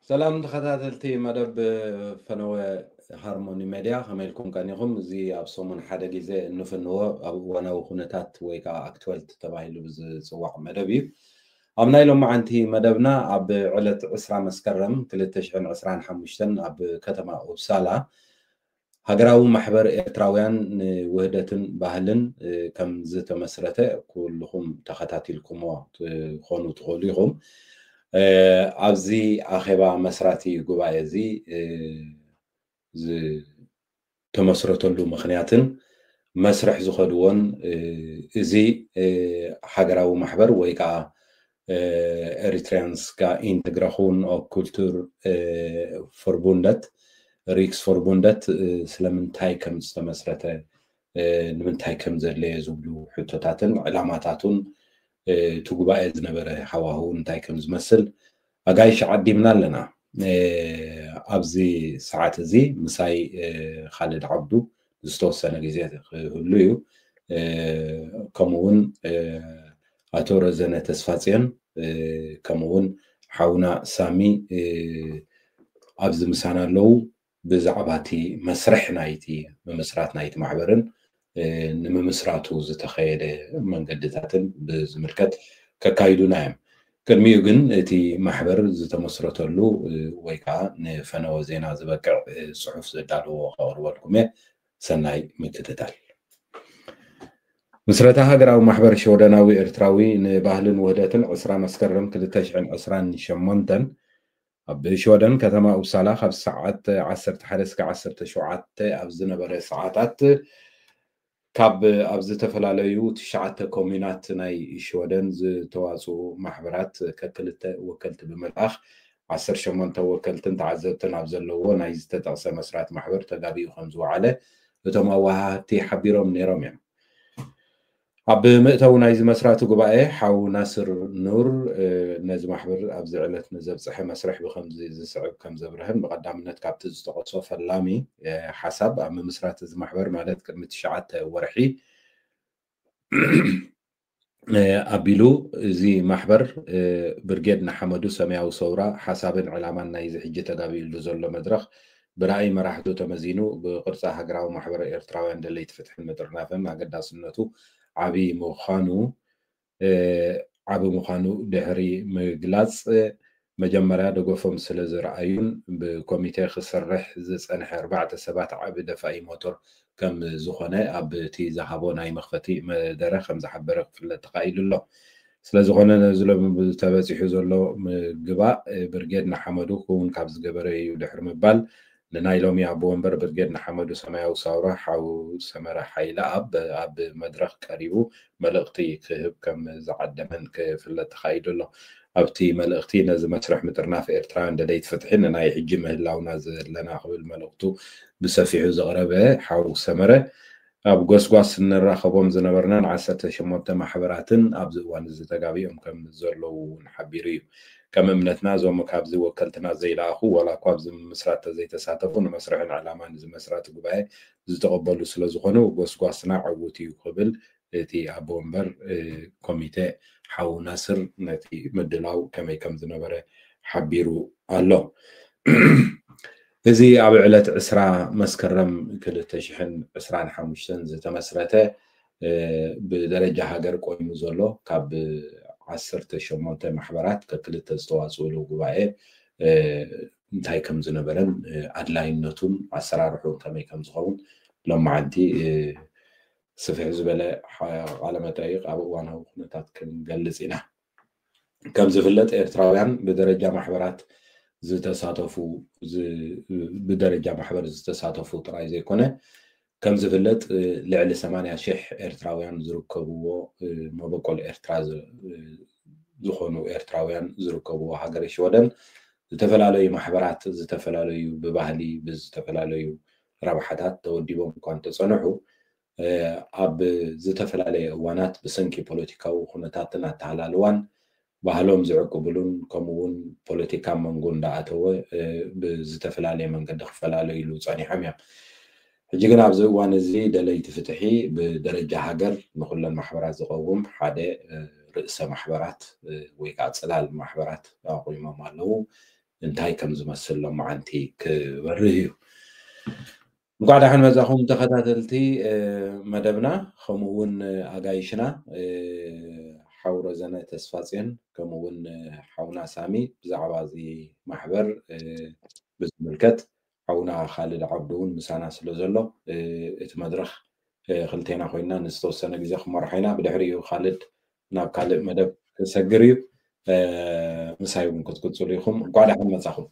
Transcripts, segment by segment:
ሰላም ተኸታተልቲ መደብ ፈነወ ሃርሞኒ ሜድያ፣ ከመይ ኢልኩም ቀኒኹም? እዚ ኣብ ሰሙን ሓደ ግዜ እንፍንዎ ኣብ እዋናዊ ኩነታት ወይ ከዓ ኣክትወልት ተባሂሉ ብዝፅዋዕ መደብ እዩ። ኣብ ናይ ሎማዓንቲ መደብና ኣብ ዕለት ዕስራ መስከረም ክልተ ሽሕን ዕስራን ሓሙሽተን ኣብ ከተማ ኡፕሳላ ሃገራዊ ማሕበር ኤርትራውያን ንውህደትን ባህልን ከም ዝተመስረተ ኩልኹም ተኸታቲልኩሞ ትኾኑ ትኽእሉ ኢኹም። ኣብዚ ኣኼባ መስራቲ ጉባኤ እዚ ዝተመስረተሉ ምኽንያትን መስርሕ ዝኸድዎን እዚ ሃገራዊ ማሕበር ወይ ከዓ ኤሪትሪያንስካ ኢንተግራኹን ኦፍ ኩልቱር ፎርቡንደት ሪክስ ፎርቡንደት ስለምንታይ ከም ዝተመስረተ ንምንታይ ከም ዘድለየ ዝብሉ ሕቶታትን ዕላማታቱን እቲ ጉባኤ ዝነበረ ሃዋህው እንታይ ከም ዝመስል ኣጋይሽ ዓዲምና ኣለና። ኣብዚ ሰዓት እዚ ምሳይ ካልድ ዓብዱ ዝተወሰነ ግዜ ክህሉ እዩ። ከምኡውን ኣቶ ረዘነ ተስፋፅዮን ከምኡውን ሓውና ሳሚ ኣብዚ ምሳና ኣለዉ። ብዛዕባ እቲ መስርሕ ናይቲ ምምስራት ናይቲ ማሕበርን ንምምስራቱ ዝተኸየደ መንገድታትን ብዝምልከት ከካይዱና እዮም። ቅድሚኡ ግን እቲ ማሕበር ዝተመስረተሉ ወይ ከዓ ንፈነወ ዜና ዝበቅዕ ፅሑፍ ዘዳለዎ ከቕርበልኩም እየ። ሰናይ ምክትታል። ምስረታ ሃገራዊ ማሕበር ሽወደናዊ ኤርትራዊ ንባህልን ውህደትን ዕስራ መስከረም ክልተ ሽሕን ዕስራን ሸሞንተን ኣብ ሽወደን ከተማ ኡፕሳላ ካብ ሰዓት ዓሰርተ ሓደ እስከ ዓሰርተ ሸውዓተ ኣብ ዝነበረ ሰዓታት ካብ ኣብ ዝተፈላለዩ ትሽዓተ ኮሙናት ናይ ሽወደን ዝተዋፅኡ ማሕበራት ከክልተ ወከልቲ ብምልኣኽ ዓሰርተ ሸሞንተ ወከልትን ተዓዘብትን ኣብ ዘለዎ ናይ ዝተጠቕሰ መስራት ማሕበር ተጋቢኡ ከም ዝወዓለ እቶም ኣወሃህድቲ ሓቢሮም ነይሮም እዮም። ኣብ መእተዊ ናይዚ መስራቲ ጉባኤ ሓው ናስር ኑር ነዚ ማሕበር ኣብዚ ዕለት ንዘብፅሐ መስርሕ ብከምዚ ዝስዕብ ከም ዘብርህን ብቐዳምነት ካብቲ ዝተቐሶ ፈላሚ ሓሳብ ኣብ ምምስራት እዚ ማሕበር ማለት ቅድሚ ትሽዓተ ወርሒ ኣቢሉ እዚ ማሕበር ብርጌድ ንሓመዱ ሰማያዊ ሰውራ ሓሳብን ዕላማን ናይዚ ሕጂ ተጋቢኡሉ ዘሎ መድረኽ ብራእይ መራሕቱ ተመዚኑ ብቅርፃ ሃገራዊ ማሕበር ኤርትራውያን ደለይቲ ፍትሕን ምጥርናፍን ኣገዳስነቱ ዓብዪ ምዃኑ ዓቢ ምዃኑ ድሕሪ ምግላፅ መጀመርያ ደገፎም ስለ ዝረኣዩን ብኮሚቴ ክሰርሕ ዝፀንሐ ኣርባዕተ ሰባት ዓቢ ደፋኢ ሞቶር ከም ዝኾነ ኣብቲ ዝሃቦ ናይ መኽፈቲ መደረ ከም ዝሓበረ ክፍለጥ ተኻኢሉ ኣሎ። ስለዝኾነ ነዚ ሎሚ ተበፂሑ ዘሎ ምግባእ ብርጌድ ንሓመዱ ክውን ካብ ዝገበረ እዩ ድሕሪ ምባል ንናይ ሎሚ ኣቦ ወንበር ብርጌድ ንሓመዱ ሰማያዊ ሳውራ ሓው ሰመረ ሓይለ ኣብ ኣብ መድረኽ ቀሪቡ መልእኽቲ ክህብ ከም ዝዓደመን ክፍለጥ ተኻኢሉ ኣሎ። ኣብቲ መልእኽቲ ነዚ መስርሕ ምጥርናፍ ኤርትራውያን ደለይቲ ፍትሒ ንናይ ሕጂ ምህላውና ዘለና ክብል መልእኽቱ ብሰፊሑ ዘቕረበ ሓው ሰመረ ኣብ ጎስጓስ እንራኸቦም ዝነበርናን ዓሰርተ ሸሞንተ ማሕበራትን ኣብዚ እዋን እዚ ተጋቢኦም ከም ዘለዉ እውን ሓቢሩ እዩ። ከም እምነትና እዞም ካብዚ ወከልትና ዘይለኣኹ ዋላ እኳ ኣብዚ ምምስራት ተዘይተሳተፉ ንመስርሕን ዕላማን እዚ መስራቲ ጉባኤ ዝተቐበሉ ስለ ዝኾኑ ጎስጓስና ዕዉት እዩ ክብል እቲ ኣቦ ወንበር ኮሚቴ ሓው ናስር ነቲ ምድላው ከመይ ከም ዝነበረ ሓቢሩ ኣሎ። እዚ ኣብ ዕለት ዕስራ መስከረም ክልተ ሽሕን ዕስራን ሓሙሽተን ዝተመስረተ ብደረጃ ሃገር ቆይሙ ዘሎ ካብ ዓሰርተ ሸሞንተ ማሕበራት ከክልተ ዝተዋፅኡሉ ጉባኤ እንታይ ከም ዝነበረን ኣድላይነቱን ኣሰራርሑ ከመይ ከም ዝኸውን ሎማዓንቲ ስፍሕ ዝበለ ቃለመጠይቕ ኣብ እዋናዊ ኩነታት ክንገልፅ ኢና። ከም ዝፍለጥ ኤርትራውያን ብደረጃ ማሕበራት ዝተሳተፉ ብደረጃ ማሕበር ዝተሳተፉ ጥራይ ዘይኮነ ከም ዝፍለጥ ልዕሊ ሰማንያ ሽሕ ኤርትራውያን ዝርከብዎ መበቆል ኤርትራ ዝኾኑ ኤርትራውያን ዝርከብዎ ሃገረ ሽወደን ዝተፈላለዩ ማሕበራት ዝተፈላለዩ ብባህሊ ብዝተፈላለዩ ረብሓታት ተወዲቦም እኳ እንተፀንሑ ኣብ ዝተፈላለየ እዋናት ብሰንኪ ፖለቲካዊ ኩነታትን ኣተሃላልዋን ባህሎም ዝዕቅብሉን ከምኡ እውን ፖለቲካ መንጎ እንዳኣተወ ብዝተፈላለየ መንገዲ ክፈላለዩሉ ፀኒሖም እዮም። ሕጂ ግን ኣብዚ እዋን እዚ ደለይቲ ፍትሒ ብደረጃ ሃገር ንኩለን ማሕበራት ዝቐውም ሓደ ርእሰ ማሕበራት ወይ ከዓ ፅላል ማሕበራት ኣቑሞም ኣለዉ። እንታይ ከም ዝመስል ሎማዓንቲ ክበርህ እዩ። እንኳዕ ደሓን መጻኹም ተኸታተልቲ መደብና፣ ከምኡ እውን ኣጋይሽና ሓው ረዘነ ተስፋጽዮን፣ ከምኡ እውን ሓውና ሳሚ ብዛዕባ እዚ ማሕበር ብዝምልከት ሓውና ካልድ ዓብዱ እውን ምሳና ስለ ዘሎ እቲ መድረኽ ክልቴና ኮይና ንዝተወሰነ ግዜ ክመርሖ ኢና። ብድሕሪኡ ካልድ ናብ ካልእ መደብ ክሰግር እዩ። ምሳይ እውን ክትቅፅሉ ኢኹም። እንኳዕ ደሓን መጻኹም።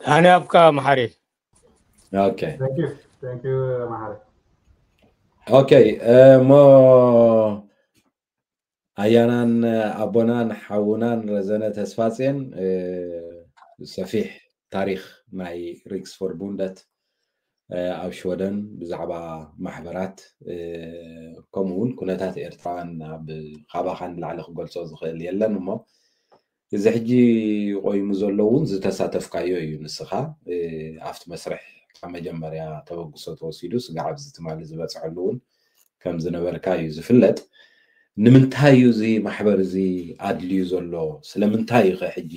ሃኒ ኣብካ መሓሪ። ኦኬ Thank you. Thank you, መሓሪ። ኦኬ እሞ ኣያናን ኣቦናን ሓውናን ረዘነ ተስፋጽዮን ሰፊሕ ታሪክ ናይ ሪክስፎርቡንደት ኣብ ሽወደን ብዛዕባ ማሕበራት ከምኡ እውን ኩነታት ኤርትራውያን ኣብ ካባኻ ንላዕሊ ክገልጾ ዝኽእል የለን እሞ እዚ ሕጂ ቆይሙ ዘሎ እውን ዝተሳተፍካዮ እዩ። ንስኻ ኣብቲ መስርሕ ካብ መጀመርያ ተበግሶ ተወሲዱ ስጋዕ ኣብዚ ትማሊ ዝበፅሐሉ እውን ከም ዝነበርካ እዩ ዝፍለጥ። ንምንታይ እዩ እዚ ማሕበር እዚ ኣድልዩ ዘሎ? ስለምንታይ እዩ ከ ሕጂ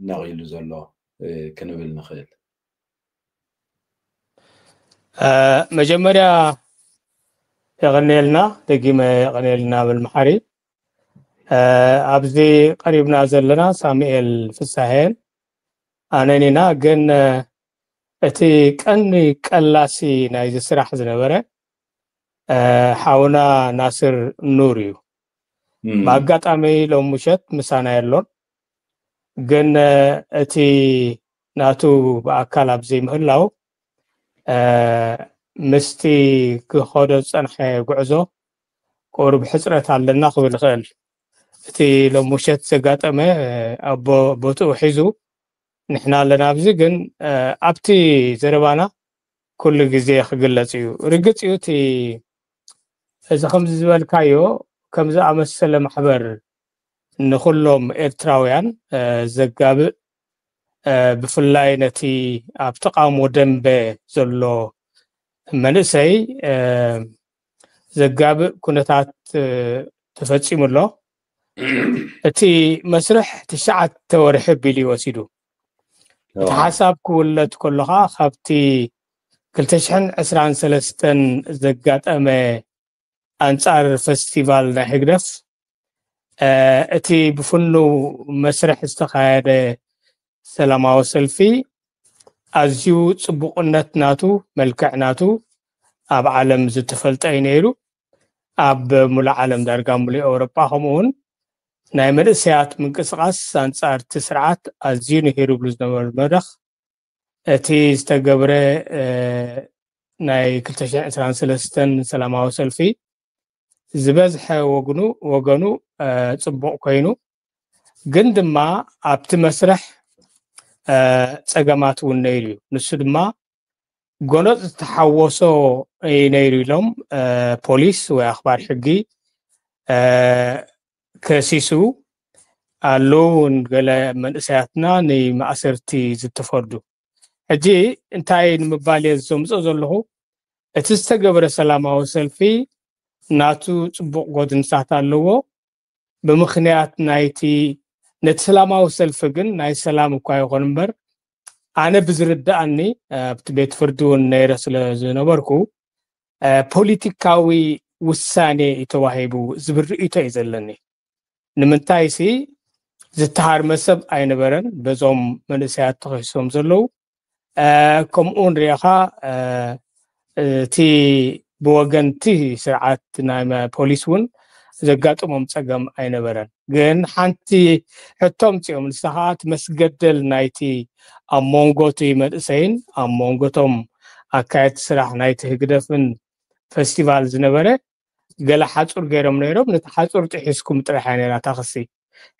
ነቒሉ ዘሎ ክንብል ንኽእል? መጀመርያ የቐንየልና፣ ደጊመ የቐንየልና ብል መሓሪ። ኣብዚ ቀሪብና ዘለና ሳሙኤል ፍሳሄን ኣነን ኢና። ግን እቲ ቀንዲ ቀላሲ ናይዚ ስራሕ ዝነበረ ሓውና ናስር ኑር እዩ። ብኣጋጣሚ ሎም ምሸት ምሳና የሎን፣ ግን እቲ ናቱ ብኣካል ኣብ ዘይምህላው ምስቲ ክኸዶ ዝፀንሐ ጉዕዞ ቁሩብ ሕፅረት ኣለና ክብል ይኽእል። እቲ ሎም ምሸት ዘጋጠመ ኣብ ቦትኡ ሒዙ ንሕና ኣለና ኣብዚ። ግን ኣብቲ ዘረባና ኩሉ ግዜ ክግለፅ እዩ። ርግፅ እዩ እቲ እዚ ከምዚ ዝበልካዮ ከም ዝኣመሰለ ማሕበር ንኩሎም ኤርትራውያን ዘጋብእ ብፍላይ ነቲ ኣብ ተቃውሞ ደንበ ዘሎ መንእሰይ ዘጋብእ ኩነታት ተፈፂሙ ኣሎ። እቲ መስርሕ ትሽዓተ ወርሒ ቢሉ እዩ ወሲዱ። እቲ ሓሳብ ክውለድ ከሎ ከዓ ካብቲ ክልተ ሽሕን ዕስራን ሰለስተን ዘጋጠመ ኣንጻር ፈስቲቫል ናይ ህግደፍ እቲ ብፍኑው መስርሕ ዝተኻየደ ሰላማዊ ሰልፊ ኣዝዩ ጽቡቕነት ናቱ፣ መልክዕ ናቱ ኣብ ዓለም ዝተፈልጠ እዩ ነይሩ። ኣብ ሙሉእ ዓለም ዳርጋ ሙሉእ ኤውሮጳ ከምኡ እውን ናይ መንእሰያት ምንቅስቓስ ኣንጻር እቲ ስርዓት ኣዝዩ ንሂሩ ይብሉ ዝነበሩ መድረኽ እቲ ዝተገብረ ናይ ክልተ ሽሕን ዕስራን ሰለስተን ሰላማዊ ሰልፊ ዝበዝሐ ወግኑ ወገኑ ጽቡቕ ኮይኑ ግን ድማ ኣብቲ መስርሕ ጸገማት እውን ነይሩ እዩ። ንሱ ድማ ጎነጽ ዝተሓወሶ እዩ ነይሩ ኢሎም ፖሊስ ወይ ኣኽባር ሕጊ ከሲሱ ኣለዉ። እውን ገለ መንእሰያትና ንማእሰርቲ ዝተፈርዱ። ሕጂ እንታይ ንምባል እየ ዘምፅኦ ዘለኹ? እቲ ዝተገብረ ሰላማዊ ሰልፊ ናቱ ፅቡቕ ጎድንታት ኣለዎ። ብምኽንያት ናይቲ ነቲ ሰላማዊ ሰልፊ ግን ናይ ሰላም እኳ ይኹን እምበር ኣነ ብዝርድኣኒ ኣብቲ ቤት ፍርዲ እውን ነይረ ስለ ዝነበርኩ ፖለቲካዊ ውሳኔ እዩ ተዋሂቡ ዝብል ርእይቶ እዩ ዘለኒ። ንምንታይ ሲ ዝተሃርመ ሰብ ኣይነበረን በዞም መንእሰያት ተኸሲሶም ዘለዉ። ከምኡ ንሪኢኻ እቲ ብወገንቲ ስርዓት ናይ ፖሊስ እውን ዘጋጥሞም ፀገም ኣይነበረን። ግን ሓንቲ ሕቶ ኣምፂኦም፣ ንሳ ከዓ እቲ መስገደል ናይቲ ኣብ መንጎ እቲ መንእሰይን ኣብ መንጎቶም ኣካየድቲ ስራሕ ናይቲ ህግደፍን ፈስቲቫል ዝነበረ ገለ ሓፁር ገይሮም ነይሮም፣ ነቲ ሓፁር ጥሒስኩም ጥራሕ እያ ነይራ እታ ክሲ።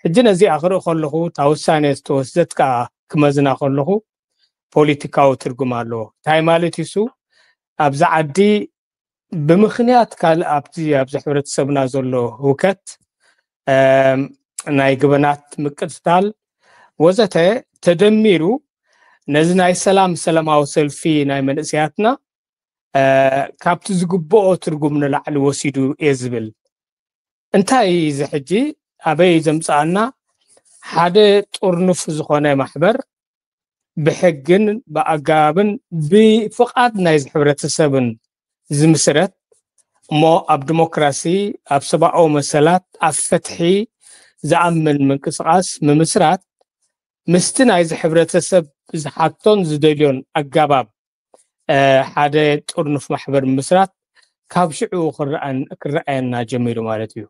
ሕጂ ነዚኣ ክርኢ ከለኹ እታ ውሳኔ ዝተወስደት ከዓ ክመዝና ከለኹ ፖለቲካዊ ትርጉም ኣለዎ። እንታይ ማለት እዩ እሱ? ኣብዚ ዓዲ ብምኽንያት ካልእ ኣብቲ ኣብዚ ሕብረተሰብና ዘሎ ህውከት ናይ ግበናት ምቅትታል ወዘተ ተደሚሩ ነዚ ናይ ሰላም ሰላማዊ ሰልፊ ናይ መንእሰያትና ካብቲ ዝግብኦ ትርጉም ንላዕሊ ወሲዱ እየ ዝብል። እንታይ እዚ ሕጂ ኣበይ ዘምፅኣና? ሓደ ጥርኑፍ ዝኾነ ማሕበር ብሕግን ብኣገባብን ብፍቓድ ናይዚ ሕብረተሰብን ዝምስረት እሞ ኣብ ዲሞክራሲ፣ ኣብ ሰብኣዊ መሰላት፣ ኣብ ፍትሒ ዝኣምን ምንቅስቓስ ምምስራት ምስቲ ናይዚ ሕብረተሰብ ዝሓቶን ዝደልዮን ኣገባብ ሓደ ጥርኑፍ ማሕበር ምስራት ካብ ሽዑ ክረኣየና ጀሚሩ ማለት እዩ።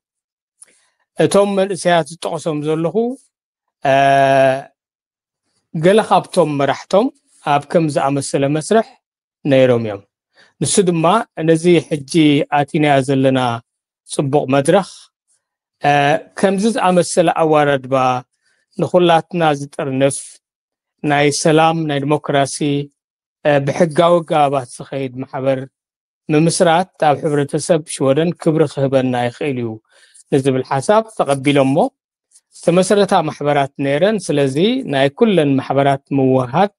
እቶም መንእሰያት ዝጠቕሶም ዘለኹ ገለ ካብቶም መራሕቶም ኣብ ከም ዝኣመሰለ መስርሕ ነይሮም እዮም። ንሱ ድማ ነዚ ሕጂ ኣቲናያ ዘለና ፅቡቕ መድረኽ ከምዚ ዝኣመሰለ ኣዋራድባ ንኹላትና ዝጥርንፍ ናይ ሰላም ናይ ዲሞክራሲ ብሕጋዊ ኣገባባት ዝኸይድ ማሕበር ምምስራት ኣብ ሕብረተሰብ ሽወደን ክብሪ ክህበና ይኽእል እዩ ንዝብል ሓሳብ ተቐቢሎሞ ዝተመሰረታ ማሕበራት ነይረን። ስለዚ ናይ ኩለን ማሕበራት ምውሃድ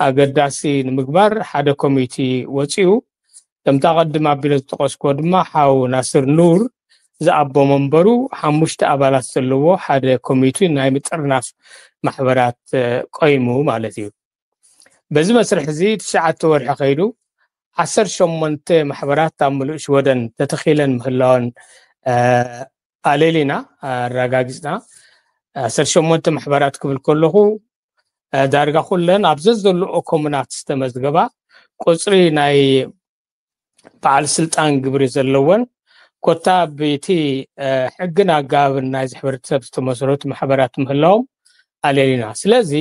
ኣገዳሲ ንምግባር ሓደ ኮሚቲ ወፂኡ። ከምታ ቀድም ኣቢለ ዝጠቐስኮ ድማ ሓው ናስር ኑር ዝኣቦ መንበሩ ሓሙሽተ ኣባላት ዘለዎ ሓደ ኮሚቲ ናይ ምጥርናፍ ማሕበራት ቆይሙ ማለት እዩ። በዚ መስርሕ እዚ ትሽዓተ ወርሒ ከይዱ ዓሰርተ ሸሞንተ ማሕበራት ኣብ ምሉእ ሽወደን ተተኺለን ምህላወን ኣሌሊና ኣረጋጊፅና። ዓሰርተ ሸሞንተ ማሕበራት ክብል ከለኹ ዳርጋ ኩለን ኣብ ዘዘለኦ ኮሙናት ዝተመዝገባ ቁፅሪ ናይ በዓል ስልጣን ግብሪ ዘለወን ኮታ ብቲ ሕግን ኣገባብን ናይዚ ሕብረተሰብ ዝተመሰረቱ ማሕበራት ምህላዎም ኣሌሊና። ስለዚ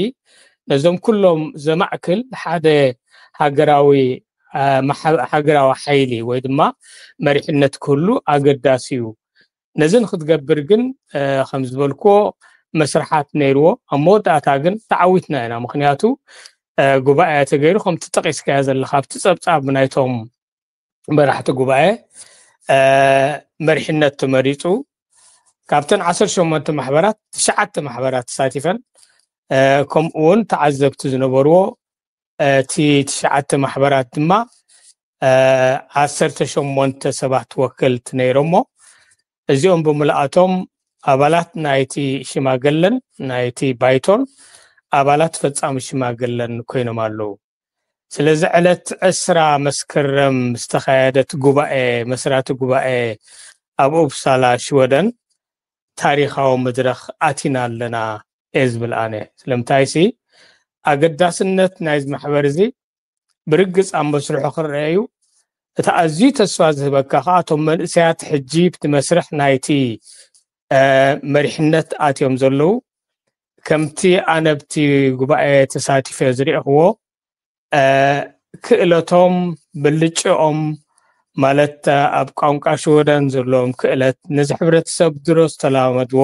ነዞም ኩሎም ዘማዕክል ሓደ ሃገራዊ ሃገራዊ ሓይሊ ወይ ድማ መሪሕነት ክህሉ ኣገዳሲ እዩ። ነዚ ንክትገብር ግን ከም ዝበልክዎ መስርሓት ነይርዎ። ኣብ መወዳእታ ግን ተዓዊትና ኢና። ምክንያቱ ጉባኤ ተገይሩ ከምቲ ጠቂስካዮ ዘለካ ኣብቲ ፀብፃብ ናይቶም መራሕቲ ጉባኤ መሪሕነት ተመሪፁ። ካብተን ዓሰርተ ሸሞንተ ማሕበራት ትሽዓተ ማሕበራት ተሳቲፈን ከምኡ እውን ተዓዘብቲ ዝነበርዎ እቲ ትሽዓተ ማሕበራት ድማ ዓሰርተ ሸሞንተ ሰባት ወከልቲ ነይሮሞ። እዚኦም ብምልኣቶም ኣባላት ናይቲ ሽማገለን ናይቲ ባይቶን ኣባላት ፈፃሚ ሽማገለን ኮይኖም ኣለዉ። ስለዚ ዕለት ዕስራ መስከረም ዝተኻየደት ጉባኤ መስራቲ ጉባኤ ኣብ ኡፕሳላ ሽወደን ታሪኻዊ መድረኽ ኣቲና ኣለና እየ ዝብል ኣነ። ስለምንታይሲ ኣገዳስነት ናይዚ ማሕበር እዚ ብርግፅ ኣብ መስርሑ ክረአ እዩ። እቲ ኣዝዩ ተስፋ ዝህበካ ከዓ እቶም መንእሰያት ሕጂ ብቲ መስርሕ ናይቲ መሪሕነት ኣትዮም ዘለዉ ከምቲ ኣነ ኣብቲ ጉባኤ ተሳቲፈ ዝሪእኽዎ ክእለቶም ብልጭኦም ማለት ኣብ ቋንቋ ሽወደን ዘለዎም ክእለት ነዚ ሕብረተሰብ ድሮ ዝተላመድዎ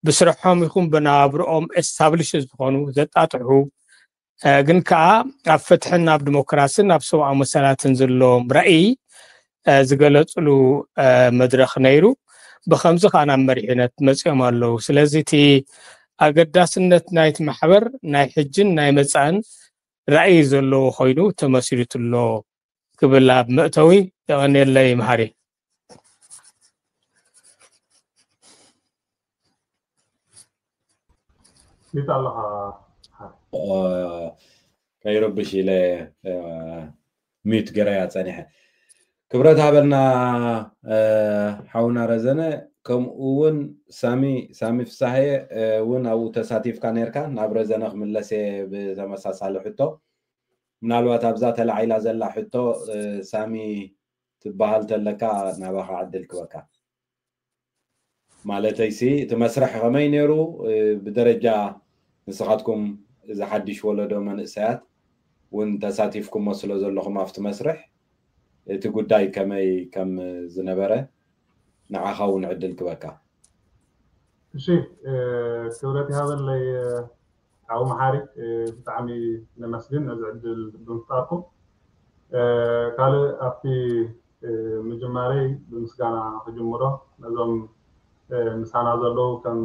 ብስርሖም ይኹን ብናብርኦም ኤስታብሊሽ ዝኾኑ ዘጣጥሑ ግን ከዓ ኣብ ፍትሕን ኣብ ዲሞክራስን ኣብ ሰብኣዊ መሰላትን ዘለዎም ራእይ ዝገለፅሉ መድረኽ ነይሩ። ብከምዚ ከዓ ናብ መሪሕነት መፂኦም ኣለዉ። ስለዚ እቲ ኣገዳስነት ናይቲ ማሕበር ናይ ሕጅን ናይ መፃእን ራእይ ዘለዎ ኮይኑ ተመስሪቱ ኣሎ ክብል ኣብ መእተዊ የቐንየለይ መሃሪ። ሊት ኣለኻ ከይረብሽ ኢለ ሚዩት ገረያ ፀኒሐ። ክብረት ሃበልና ሓውና ረዘነ። ከምኡ እውን ሳሚ ሳሚ ፍሳሐየ እውን ኣብኡ ተሳቲፍካ ነርካ። ናብ ረዘነ ክምለስ እየ ብተመሳሳሊ ሕቶ። ምናልባት ኣብዛ ተላዒላ ዘላ ሕቶ ሳሚ ትበሃል ተለካ ናባኻ ዕድል ክበካ። ማለተይሲ እቲ መስርሕ ከመይ ነይሩ ብደረጃ ንስኻትኩም እዚ ሓድሽ ወለዶ መንእሰያት እውን ተሳቲፍኩሞ ስለ ዘለኹም ኣብቲ መስርሕ እቲ ጉዳይ ከመይ ከም ዝነበረ ንዓኻ እውን ዕድል ክበካ። እሺ ክብረት ይሃበለይ። ሓው መሓሪ ብጣዕሚ ነመስግን ነዚ ዕድል ብምፍጣርኩም። ካልእ ኣብቲ ምጅማረይ ብምስጋና ክጅምሮ ነዞም ምሳና ዘለዉ ከም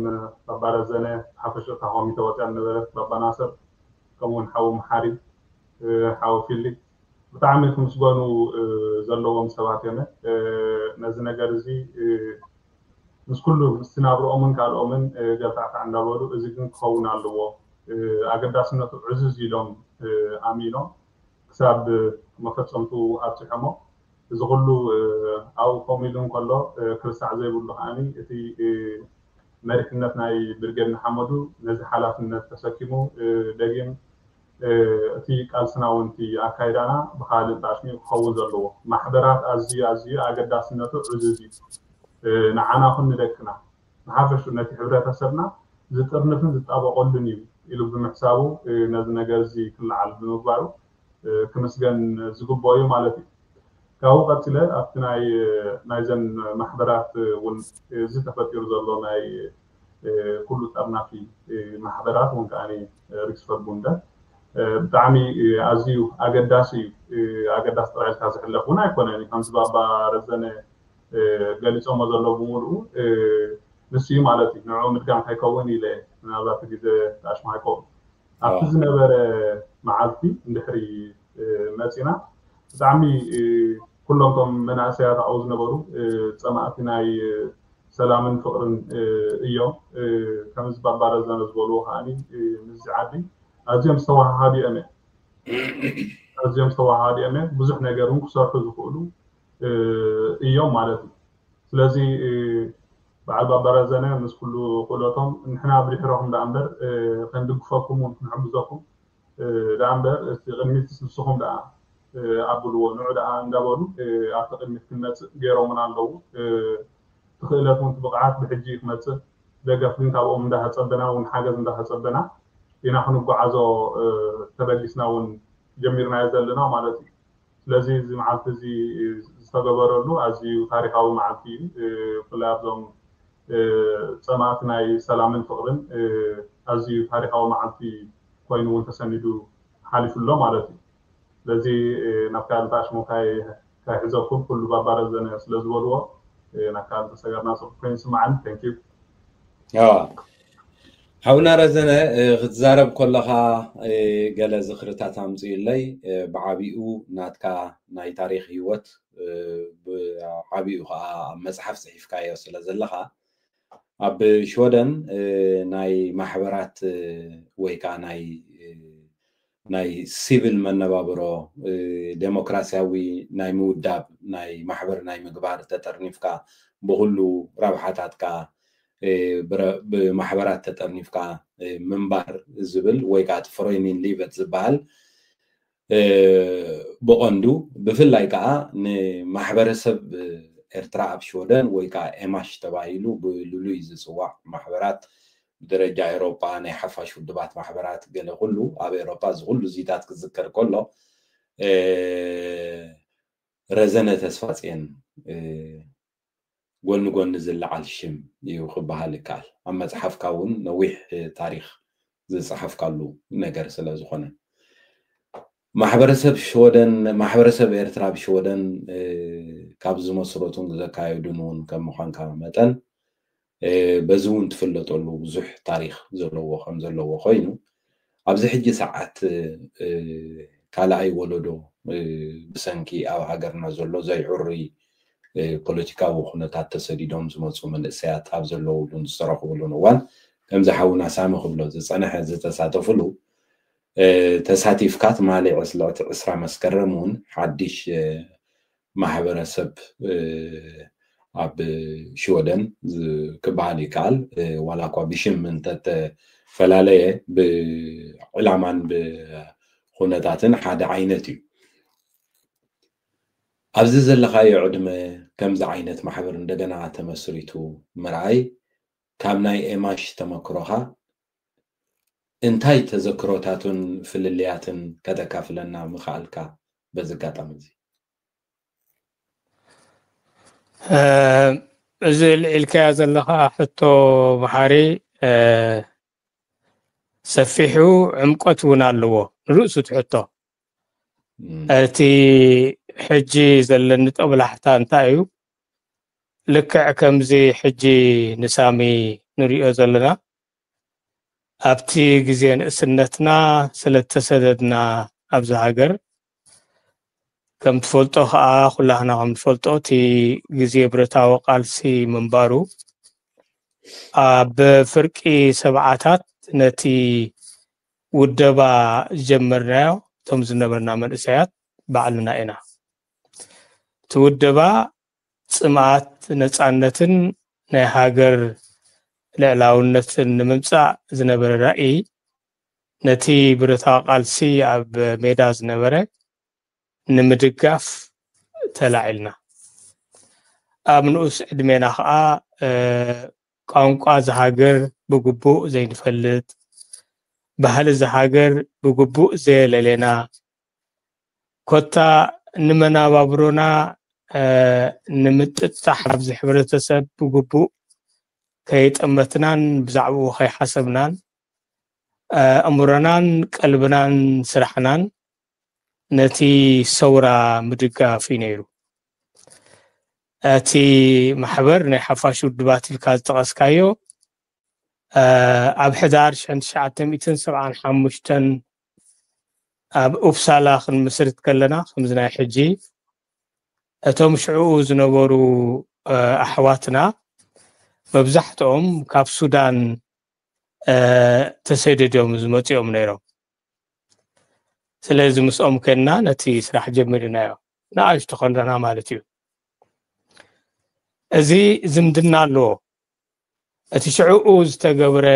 ባባ ረዘነ ሓፈሽ እታ ኮሚተ ወፅያ ዝነበረት ባባ ናስር ከምኡውን ሓው መሓሪ ሓው ፊሊ ብጣዕሚ ክምስገኑ ዘለዎም ሰባት እዮም። ነዚ ነገር እዚ ምስ ኩሉ ምስቲ ናብርኦምን ካልኦምን ገልታዕታዕ እንዳበሉ፣ እዚ ግን ክኸውን ኣለዎ፣ ኣገዳስነቱ ዕዝዝ ኢሎም ኣሚኖም ክሳብ መፈጸምቱ ኣብፅሖሞ። እዚ ኩሉ ኣብኡ ኮም ኢሉ እንከሎ፣ ክርሳዕ ዘይብሉ ከዓኒ እቲ መሪሕነት ናይ ብርጌድ ንሓመዱ ነዚ ሓላፍነት ተሰኪሙ፣ ደጊም እቲ ቃልስና እውን እቲ ኣካይዳና ብካልእ ጣሽሚ ክኸውን ዘለዎ። ማሕበራት ኣዝዩ ኣዝዩ ኣገዳስነቱ ዕዙዝ እዩ። ንዓና ኹን ንደቅና፣ ብሓፈሹ ነቲ ሕብረተሰብና ዝጥርንፍን ዝጣበቐሉን እዩ ኢሉ ብምሕሳቡ፣ ነዚ ነገር እዚ ክለዓል ብምግባሩ ክምስገን ዝግብኦ እዩ ማለት እዩ። ካብኡ ቀፂለ ኣብቲ ናይ ናይዘን ማሕበራት እውን እዚ ተፈጢሩ ዘሎ ናይ ኩሉ ጠርናፊ ማሕበራት እውን ከዓ ሪክስፈርቡንደ ብጣዕሚ ኣዝዩ ኣገዳሲ እዩ። ኣገዳሲ ጥራይ ኢልካ ዝሕለፍ እውን ኣይኮነን እዩ። ከምዚ ባባ ረዘነ ገሊፆሞ ዘሎ ብምሉኡ ንሱ እዩ ማለት እዩ። ንዕኡ ምድጋም ከይከውን ኢለ ምናልባት ግዜ ተኣሽማ ኣይከውን ኣብቲ ዝነበረ መዓልቲ እንድሕሪ መፂና ብጣዕሚ ኩሎም ቶም መናእሰያት ኣብኡ ዝነበሩ ፀማእቲ ናይ ሰላምን ፍቕርን እዮም። ከምዚ ባባ ረዘነ ዝበልዎ ከዓኒ ምስዚ ዓዲ ኣዝዮም ዝተወሃሃዱ እዮም ኣዝዮም ዝተወሃሃዱ እዮም ብዙሕ ነገር እውን ክሰርሑ ዝኽእሉ እዮም ማለት እዩ። ስለዚ በዓል ባባ ረዘነ ምስ ኩሉ ክእለቶም ንሕና ብድሕረኹም ደኣ እምበር ክንድግፈኩም እውን ክንሕግዘኩም ደኣ እምበር እቲ ቅድሚት ንስኹም ደኣ ኣብልዎ ንዑ ደኣ እንዳበሉ ኣብቲ ቅድሚት ክንመፅእ ገይሮምና ኣለዉ። እቲ ክእለት እውን ብቕዓት ብሕጂ እዩ ክመፅእ። ደገፍ ግን ካብኦም እንዳተፀበና እውን ሓገዝ እንዳተፀበና ኢና ክንጓዓዞ ተበጊስና እውን ጀሚርናዮ ዘለና ማለት እዩ። ስለዚ እዚ መዓልቲ እዚ ዝተገበረሉ ኣዝዩ ታሪካዊ መዓልቲ እዩ። ብፍላይ ኣብዞም ፀማእቲ ናይ ሰላምን ፍቕርን ኣዝዩ ታሪካዊ መዓልቲ ኮይኑ እውን ተሰኒዱ ሓሊፉ ኣሎ ማለት እዩ። ስለዚ ናብ ካልእ ኣሽሙ ካይሕዘኩም ኩሉ ባባ ረዘነ ስለ ዝበልዎ ናብ ካልእ ተሰገርና ፅቡቅ ኮይኑ ይስማዓኒ። Thank you። ሓውና ረዘነ ክትዛረብ ከለኻ ገለ ዝኽርታት ኣምፅእለይ። ብዓቢኡ ናትካ ናይ ታሪክ ህይወት ብዓቢኡ ከዓ ኣብ መፅሓፍ ፅሒፍካዮ ስለ ዘለኻ ኣብ ሽወደን ናይ ማሕበራት ወይ ከዓ ናይ ናይ ሲቪል መነባብሮ ዴሞክራሲያዊ ናይ ምውዳብ ናይ ማሕበር ናይ ምግባር ተጠርኒፍካ ብኩሉ ረብሓታትካ ብማሕበራት ተጠርኒፍካ ምንባር ዝብል ወይ ከዓ ፍሮይኒን ሊቨት ዝበሃል ብቐንዱ ብፍላይ ከዓ ንማሕበረሰብ ኤርትራ ኣብ ሽወደን ወይ ከዓ ኤማሽ ተባሂሉ ብልሉይ ዝፅዋዕ ማሕበራት ብደረጃ ኤሮጳ ናይ ሓፋሽ ውድባት ማሕበራት ገለ ኩሉ ኣብ ኤሮጳ እዚ ኩሉ እዚታት ክዝከር ከሎ ረዘነ ተስፋፅየን ጎኒ ጎኒ ዝለዓል ሽም እዩ ክበሃል ይከኣል። ኣብ መፅሓፍካ እውን ነዊሕ ታሪክ ዝፀሓፍካሉ ነገር ስለ ዝኾነ ማሕበረሰብ ሽወደን ማሕበረሰብ ኤርትራ ኣብ ሽወደን ካብ ዝመስረቱን ዘካየዱን እውን ከም ምዃንካ መጠን በዚ እውን ትፍለጠሉ ብዙሕ ታሪክ ዘለዎ ከም ዘለዎ ኮይኑ ኣብዚ ሕጂ ሰዓት ካልኣይ ወለዶ ብሰንኪ ኣብ ሃገርና ዘሎ ዘይዕሩይ ፖለቲካዊ ኩነታት ተሰዲዶም ዝመፁ መንእሰያት ኣብ ዘለውሉን ዝተረኽብሉን እዋን ከምዚ ሓውና ሳሚ ክብሎ ዝፀነሐ ዝተሳተፍሉ ተሳቲፍካ ትማሊ ዕስራ መስከረም እውን ሓድሽ ማሕበረሰብ ኣብ ሽወደን ክበሃል ይከኣል ዋላ እኳ ብሽም እንተተፈላለየ ብዕላማን ብኩነታትን ሓደ ዓይነት እዩ። ኣብዚ ዘለኻዮ ዕድመ ከምዚ ዓይነት ማሕበር እንደገና ተመስሪቱ ምርኣይ ካብ ናይ ኤማሽ ተመክሮኻ እንታይ ተዘክሮታቱን ፍልልያትን ከተካፍለና ምኽኣልካ በዚ ኣጋጣሚ እዚ? እዚ ልዒልካዮ ዘለኻ ሕቶ መሓሪ ሰፊሑ ዕምቆት እውን ኣለዎ ንርእሱ እቲ ሕቶ። እቲ ሕጂ ዘለኒ ጦብላሕታ እንታይ እዩ? ልክዕ ከምዚ ሕጂ ንሳሚ ንሪኦ ዘለና ኣብቲ ግዜ ንእስነትና ስለተሰደድና ኣብዚ ሃገር ከም ትፈልጦ ከዓ ኩላህና ከም ንፈልጦ እቲ ግዜ ብረታዊ ቃልሲ ምንባሩ ኣብ ፍርቂ ሰብዓታት ነቲ ውደባ ዝጀመርናዮ እቶም ዝነበርና መንእሰያት ባዕልና ኢና። እቲ ውደባ ጽምኣት ነጻነትን ናይ ሃገር ልዕላውነትን ንምምጻእ ዝነበረ ራእይ፣ ነቲ ብረታዊ ቃልሲ ኣብ ሜዳ ዝነበረ ንምድጋፍ ተላዒልና። ኣብ ንኡስ ዕድሜና ኸኣ፣ እ፣ ቋንቋ ዝሃገር ብግቡእ ዘይንፈልጥ፣ ባህሊ ዝሃገር ብግቡእ ዘየለሌና፣ ኮታ ንመናባብሮና፣ እ፣ ንምጥጣሕ ኣብዚ ሕብረተሰብ ብግቡእ ከይጠመትናን ብዛዕባኡ ከይሓሰብናን፣ እ፣ ኣእምሮናን ቀልብናን ስራሕናን ነቲ ሰውራ ምድጋፍ እዩ ነይሩ። እቲ ማሕበር ናይ ሓፋሽ ውድባት ኢልካ ዝጠቐስካዮ፣ እ፣ ኣብ ሕዳር ሽሕን ትሽዓተ ሚእትን ሰብዓን ሓሙሽተን ኣብ ኡፕሳላ ክንምስርት ከለና፣ ከምዚ ናይ ሕጂ፣ እቶም ሽዕኡ ዝነበሩ፣ እ፣ ኣሕዋትና መብዛሕትኦም ካብ ሱዳን፣ እ፣ ተሰደድዮም ዝመጽኦም ነይሮም። ስለዚ ምስኦም ከና ነቲ ስራሕ ጀሚርናዮ። ንኣሽቱ ከለና ማለት እዩ። እዚ ዝምድና ኣለዎ። እቲ ሽዕኡ ዝተገብረ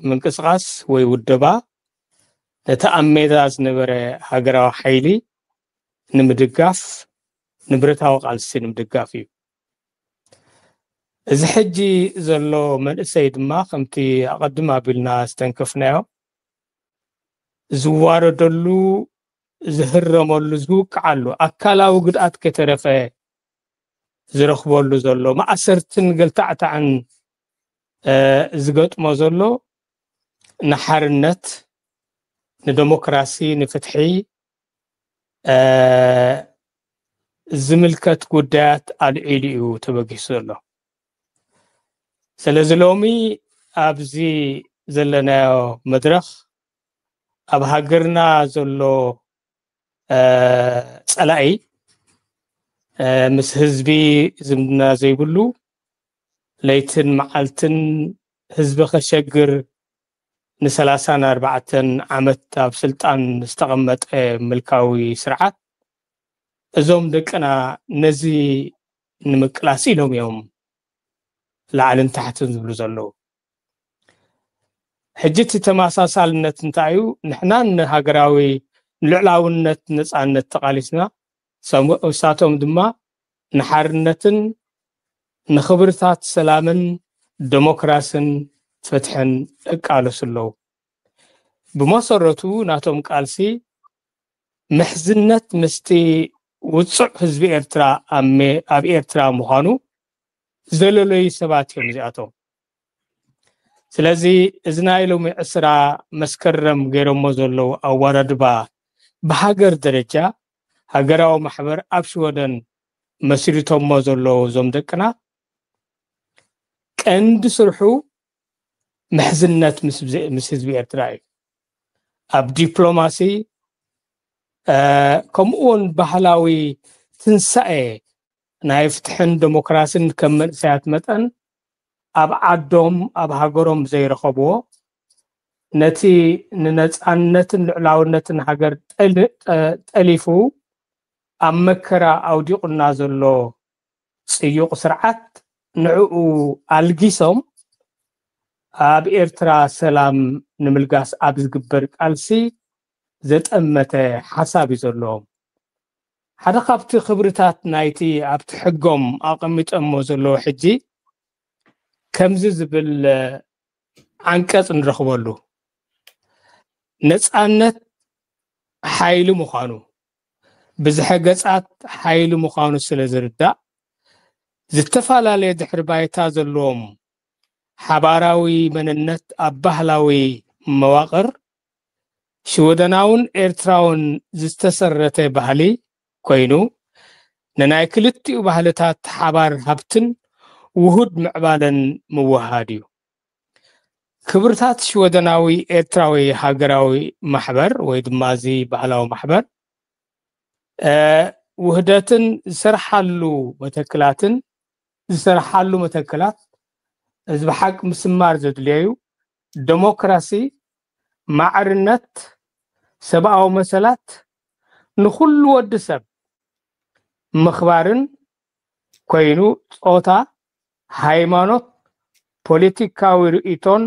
ምንቅስቓስ ወይ ውደባ ነቲ ኣብ ሜዳ ዝነበረ ሃገራዊ ሓይሊ ንምድጋፍ፣ ንብረታዊ ቃልሲ ንምድጋፍ እዩ። እዚ ሕጂ ዘሎ መንእሰይ ድማ ከምቲ ኣቐድም ኣቢልና ዝተንከፍናዮ ዝዋረደሉ፣ ዝህረመሉ፣ ዝውቅዓሉ፣ ኣካላዊ ጉድኣት ከተረፈ ዝረኽበሉ ዘሎ፣ ማእሰርትን ገልታዕታዕን፣ እ፣ ዝገጥሞ ዘሎ ንሓርነት፣ ንደሞክራሲ፣ ንፍትሒ፣ እ፣ ዝምልከት ጉዳያት ኣልዒሉ እዩ ተበጊሱ ዘሎ። ስለዚ ሎሚ ኣብዚ ዘለናዮ መድረኽ ኣብ ሃገርና ዘሎ፣ እ፣ ጸላኢ፣ እ፣ ምስ ህዝቢ ዝምድና ዘይብሉ፣ ለይትን መዓልትን ህዝቢ ከሸግር ንሰላሳን ኣርባዕተን ዓመት ኣብ ስልጣን ዝተቐመጠ ምልካዊ ስርዓት፣ እዞም ደቅና ነዚ ንምቅላስ ኢሎም እዮም ላዕልን ታሕትን ዝብሉ ዘለዉ። ሕጂ እቲ ተመሳሳልነት እንታይ እዩ? ንሕና ንሃገራዊ ልዕላውነት፣ ነጻነት ተቓሊስና፣ ሰም-፣ እሳቶም ድማ ንሓርነትን ንኽብርታት ሰላምን ደሞክራስን ፍትሕን እቃለሱ ኣለዉ። ብመሰረቱ ናቶም ቃልሲ ምሕዝነት ምስቲ ውጹዕ ህዝቢ ኤርትራ ኣብ ሜ-፣ ኣብ ኤርትራ ምዃኑ ዘለለዩ ሰባት እዮም እዚኣቶም። ስለዚ እዚ ናይ ሎሚ ዕስራ መስከረም ገይሮሞ ዘለዉ ኣወዳድባ ብሃገር ደረጃ ሃገራዊ ማሕበር ኣብ ሽወደን መስሪቶሞ ዘለዉ እዞም ደቅና ቀንዲ ስርሑ ምሕዝነት ምስ፣ ምስ ህዝቢ ኤርትራ እዩ። ኣብ ዲፕሎማሲ፣ እ፣ ከምኡ እውን ባህላዊ ትንሳኤ ናይ ፍትሕን ደሞክራስን ከም መንእሰያት መጠን ኣብ ዓዶም፣ ኣብ ሃገሮም ዘይረኸብዎ፣ ነቲ ንነጻነትን ልዕላውነትን ሃገር ጠል-፣ ጠ-፣ ጠሊፉ ኣብ መከራ ኣውዲቑና ዘሎ ጽዩቕ ስርዓት ንዕኡ ኣልጊሶም ኣብ ኤርትራ ሰላም ንምልጋስ ኣብ ዝግበር ቃልሲ ዘጠመተ ሓሳብ እዩ ዘለዎም። ሓደ ካብቲ ክብርታት ናይቲ ኣብቲ ሕጎም ኣቐሚጦሞ ዘለዉ ሕጂ ከምዚ ዝብል ዓንቀጽ ንረኽበሉ። ነጻነት ሓይሊ ምዃኑ፣ ብዝሐ ገጻት ሓይሊ ምዃኑ ስለ ዝርዳእ፣ ዝተፈላለየ ድሕሪ ባይታ ዘለዎም ሓባራዊ መንነት ኣብ ባህላዊ መዋቕር ሽወደናውን ኤርትራውን ዝተሰረተ ባህሊ ኮይኑ፣ ንናይ ክልቲኡ ባህልታት ሓባር ሃብትን ውሁድ ምዕባለን ምውህሃድ እዩ። ክብርታት ሽወደናዊ ኤርትራዊ ሃገራዊ ማሕበር ወይ ድማ እዚ ባህላዊ ማሕበር፣ እ፣ ውህደትን ዝሰርሓሉ መተክላትን፣ ዝሰርሓሉ መተክላት እዚ ብሓቂ ምስማር ዘድልዮ እዩ። ደሞክራሲ፣ ማዕርነት፣ ሰብኣዊ መሰላት ንኹሉ ወዲ ሰብ ምኽባርን ኮይኑ፣ ጾታ፣ ሃይማኖት፣ ፖለቲካዊ ርእይቶን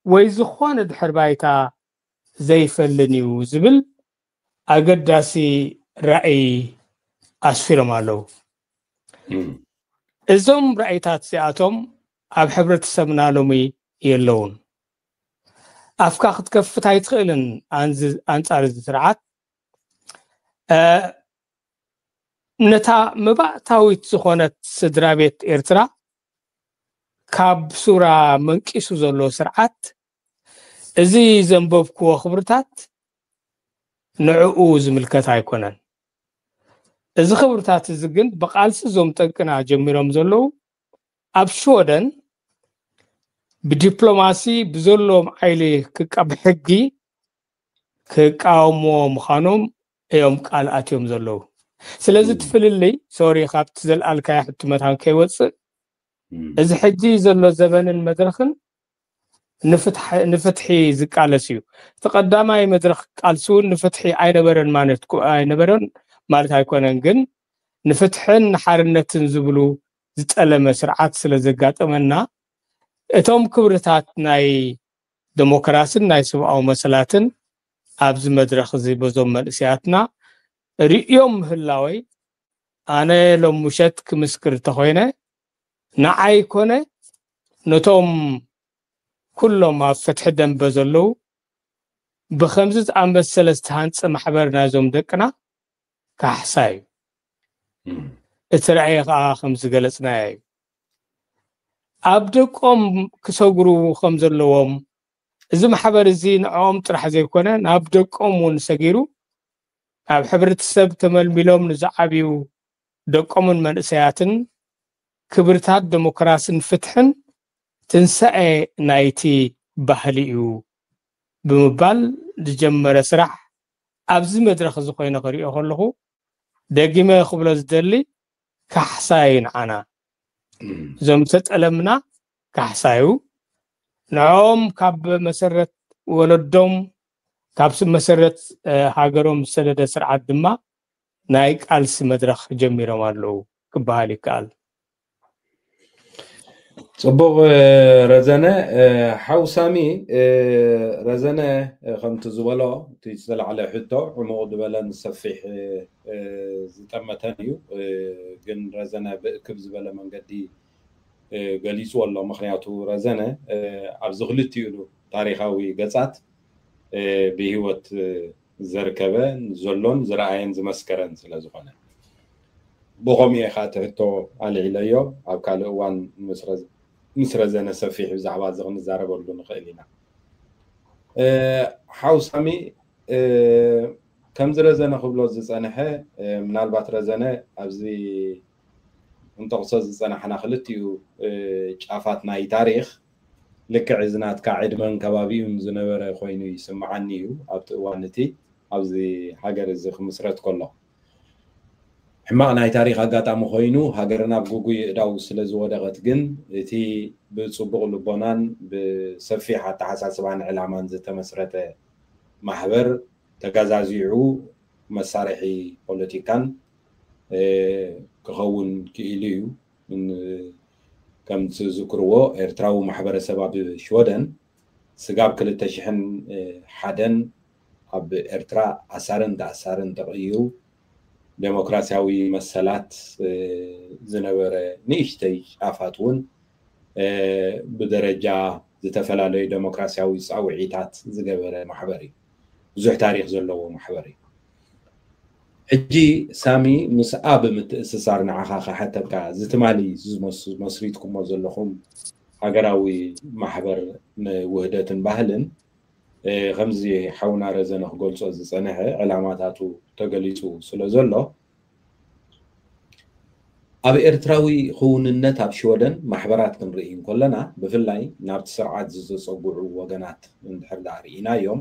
ወይ ዝኾነ ድሕር ባይታ ዘይፈልን እዩ ዝብል ኣገዳሲ ራእይ ኣስፊሮም ኣለዉ። እዞም ራእይታት እዚኣቶም ኣብ ሕብረተሰብና ሎሚ የለውን። ኣፍካ ክትከፍት ኣይትኽእልን ኣንጻር እዚ ስርዓት። ነታ መባእታዊት ዝኾነት ስድራ ቤት ኤርትራ ካብ ሱራ መንቂሱ ዘሎ ስርዓት፣ እዚ ዘንበብክዎ ክብርታት ንዕኡ ዝምልከት ኣይኮነን። እዚ ክብርታት እዚ ግን ብቃልሲ እዞም ጠንቅና ጀሚሮም ዘለዉ ኣብ ሽወደን ብዲፕሎማሲ ብዘለዎም ዓይሊ ክቃ-፣ ብሕጊ ክቃወምዎ ምዃኖም እዮም ቃል ኣትዮም ዘለዉ። ስለዚ እቲ ፍልልይ፣ ሶሪ፣ ካብቲ ዘልኣልካዮ ሕትመታን ከይወፅእ፣ እዚ ሕጂ ዘሎ ዘበንን መድረኽን ንፍትሒ ዝቃለስ እዩ። እቲ ቀዳማይ መድረኽ ቃልሲ እውን ንፍትሒ ኣይነበረን ማለት ኣይነበረን ማለት ኣይኮነን፣ ግን ንፍትሕን ንሓርነትን ዝብሉ ዝጠለመ ስርዓት ስለ ዘጋጠመና፣ እቶም ክብርታት ናይ ደሞክራስን ናይ ሰብኣዊ መሰላትን ኣብዚ መድረኽ እዚ በዞም መንእሰያትና ርእዮም ምህላወይ፣ ኣነ ሎም ምሸት ክምስክር እንተኾይነ፣ ንዓይ ኮነ ነቶም ኩሎም ኣብ ፍትሒ ደንበ ዘለዉ፣ ብኸምዚ ዝኣመሰለ ዝተሃንጸ ማሕበር ናይዞም ደቅና ካሕሳ እዩ። እቲ ራእይ ከኣ ከም ዝገለጽናዮ እዩ። ኣብ ደቆም ክሰግሩ ከም ዘለዎም፣ እዚ ማሕበር እዚ ንዕኦም ጥራሕ ዘይኮነ፣ ናብ ደቆም እውን ሰጊሩ፣ ኣብ ሕብረተሰብ ተመልሚሎም ንዝዓብዩ ደቆምን መንእሰያትን ክብርታት ደሞክራስን ፍትሕን ትንሳኤ ናይቲ ባህሊ እዩ ብምባል ዝጀመረ ስራሕ ኣብዚ መድረኽ እዚ ኮይነ ክሪኦ ከለኹ፣ ደጊመ ክብሎ ዝደሊ፣ ካሕሳ እዩ ንዓና። እዞም ዝተጠለምና ካሕሳ እዩ። ንዕኦም ካብ መሰረት ወለዶም፣ ካብ ስም መሰረት፣ እ፣ ሃገሮም ዝሰደደ ስርዓት ድማ ናይ ቃልሲ መድረኽ ጀሚሮም ኣለዉ ክበሃል ይከኣል። ጽቡቕ፣ እ፣ ረዘነ፣ እ፣ ሓው ሳሚ፣ እ፣ ረዘነ፣ እ፣ ከምቲ ዝበሎ፣ እቲ ዝተላዕለ ሕቶ ዕሙቕ ዝበለን ሰፊሕ፣ እ፣ እ፣ ዝጠመተን እዩ። እ፣ ግን ረዘነ ብእክብ ዝበለ መንገዲ፣ እ፣ ገሊጹ ኣሎ። ምኽንያቱ ረዘነ፣ እ፣ ኣብዚ ክልቲኡ ታሪኻዊ ገጻት፣ እ፣ ብህይወት፣ እ፣ ዘርከበ፣ ዘሎን ዝረኣየን ዝመስከረን ስለ ዝኾነ፣ ብኸምኡ እየ ኸኣ እቲ ሕቶ ኣልዒለዮ። ኣብ ካልእ እዋን ምስ ረዘ-፣ ምስ ረዘነ ሰፊሕ ብዛዕባ እዚ ክንዛረበሉ ንኽእል ኢና። እ፣ ሓው ሳሚ፣ እ፣ ከምዚ ረዘነ ክብሎ ዝጸንሐ፣ እ፣ ምናልባት ረዘነ ኣብዚ እንጠቕሶ ዝጸናሕና ክልቲኡ፣ እ፣ ጫፋት ናይ ታሪኽ ልክዕ እዚ ናትካ ዕድመን ከባቢኡን ዝነበረ ኮይኑ ይስምዓኒ እዩ። ኣብቲ እዋን እቲ ኣብዚ ሃገር እዚ ክምስረት ከሎ ሕማቕ ናይ ታሪኽ ኣጋጣሚ ኮይኑ ሃገርና ኣብ ግጉይ እዳው ስለ ዝወደቐት ግን እቲ ብጽቡቕ ልቦናን ብሰፊሕ ኣተሓሳስባን ዕላማን ዝተመስረተ ማሕበር ተጋዛዚዑ መሳርሒ ፖለቲካን፣ እ፣ ክኸውን ክኢሉ እዩ። ን-፣ ከም ትዝክርዎ ኤርትራዊ ማሕበረሰብ ኣብ ሽወደን ስጋብ ክልተ ሽሕን ሓደን ኣብ ኤርትራ ኣሳርን ተኣሳርን ተቐይሩ ዴሞክራሲያዊ መሰላት፣ እ፣ ዝነበረ ንእሽተይ ጫፋት እውን፣ እ፣ ብደረጃ ዝተፈላለዩ ዴሞክራሲያዊ ጻውዒታት ዝገበረ ማሕበር እዩ። ብዙሕ ታሪኽ ዘለዎ ማሕበር እዩ። ሕጂ ሳሚ፣ ምስኣ ብምትእስሳር ንዓኻ ክሓተካ፣ እዚ ትማሊ ዝመስ-፣ መስሪትኩሞ ዘለኹም ሃገራዊ ማሕበር ንውህደትን ባህልን፣ እ፣ ከምዚ ሓውና ረዘነ ክገልጾ ዝጸንሐ ዕላማታቱ ተገሊጹ ስለ ዘሎ፣ ኣብ ኤርትራዊ ክውንነት ኣብ ሽወደን ማሕበራት ክንርኢ እንከለና፣ ብፍላይ ናብቲ ስርዓት ዝተጸግዑ ወገናት እንድሕር ደኣ ርኢናዮም፣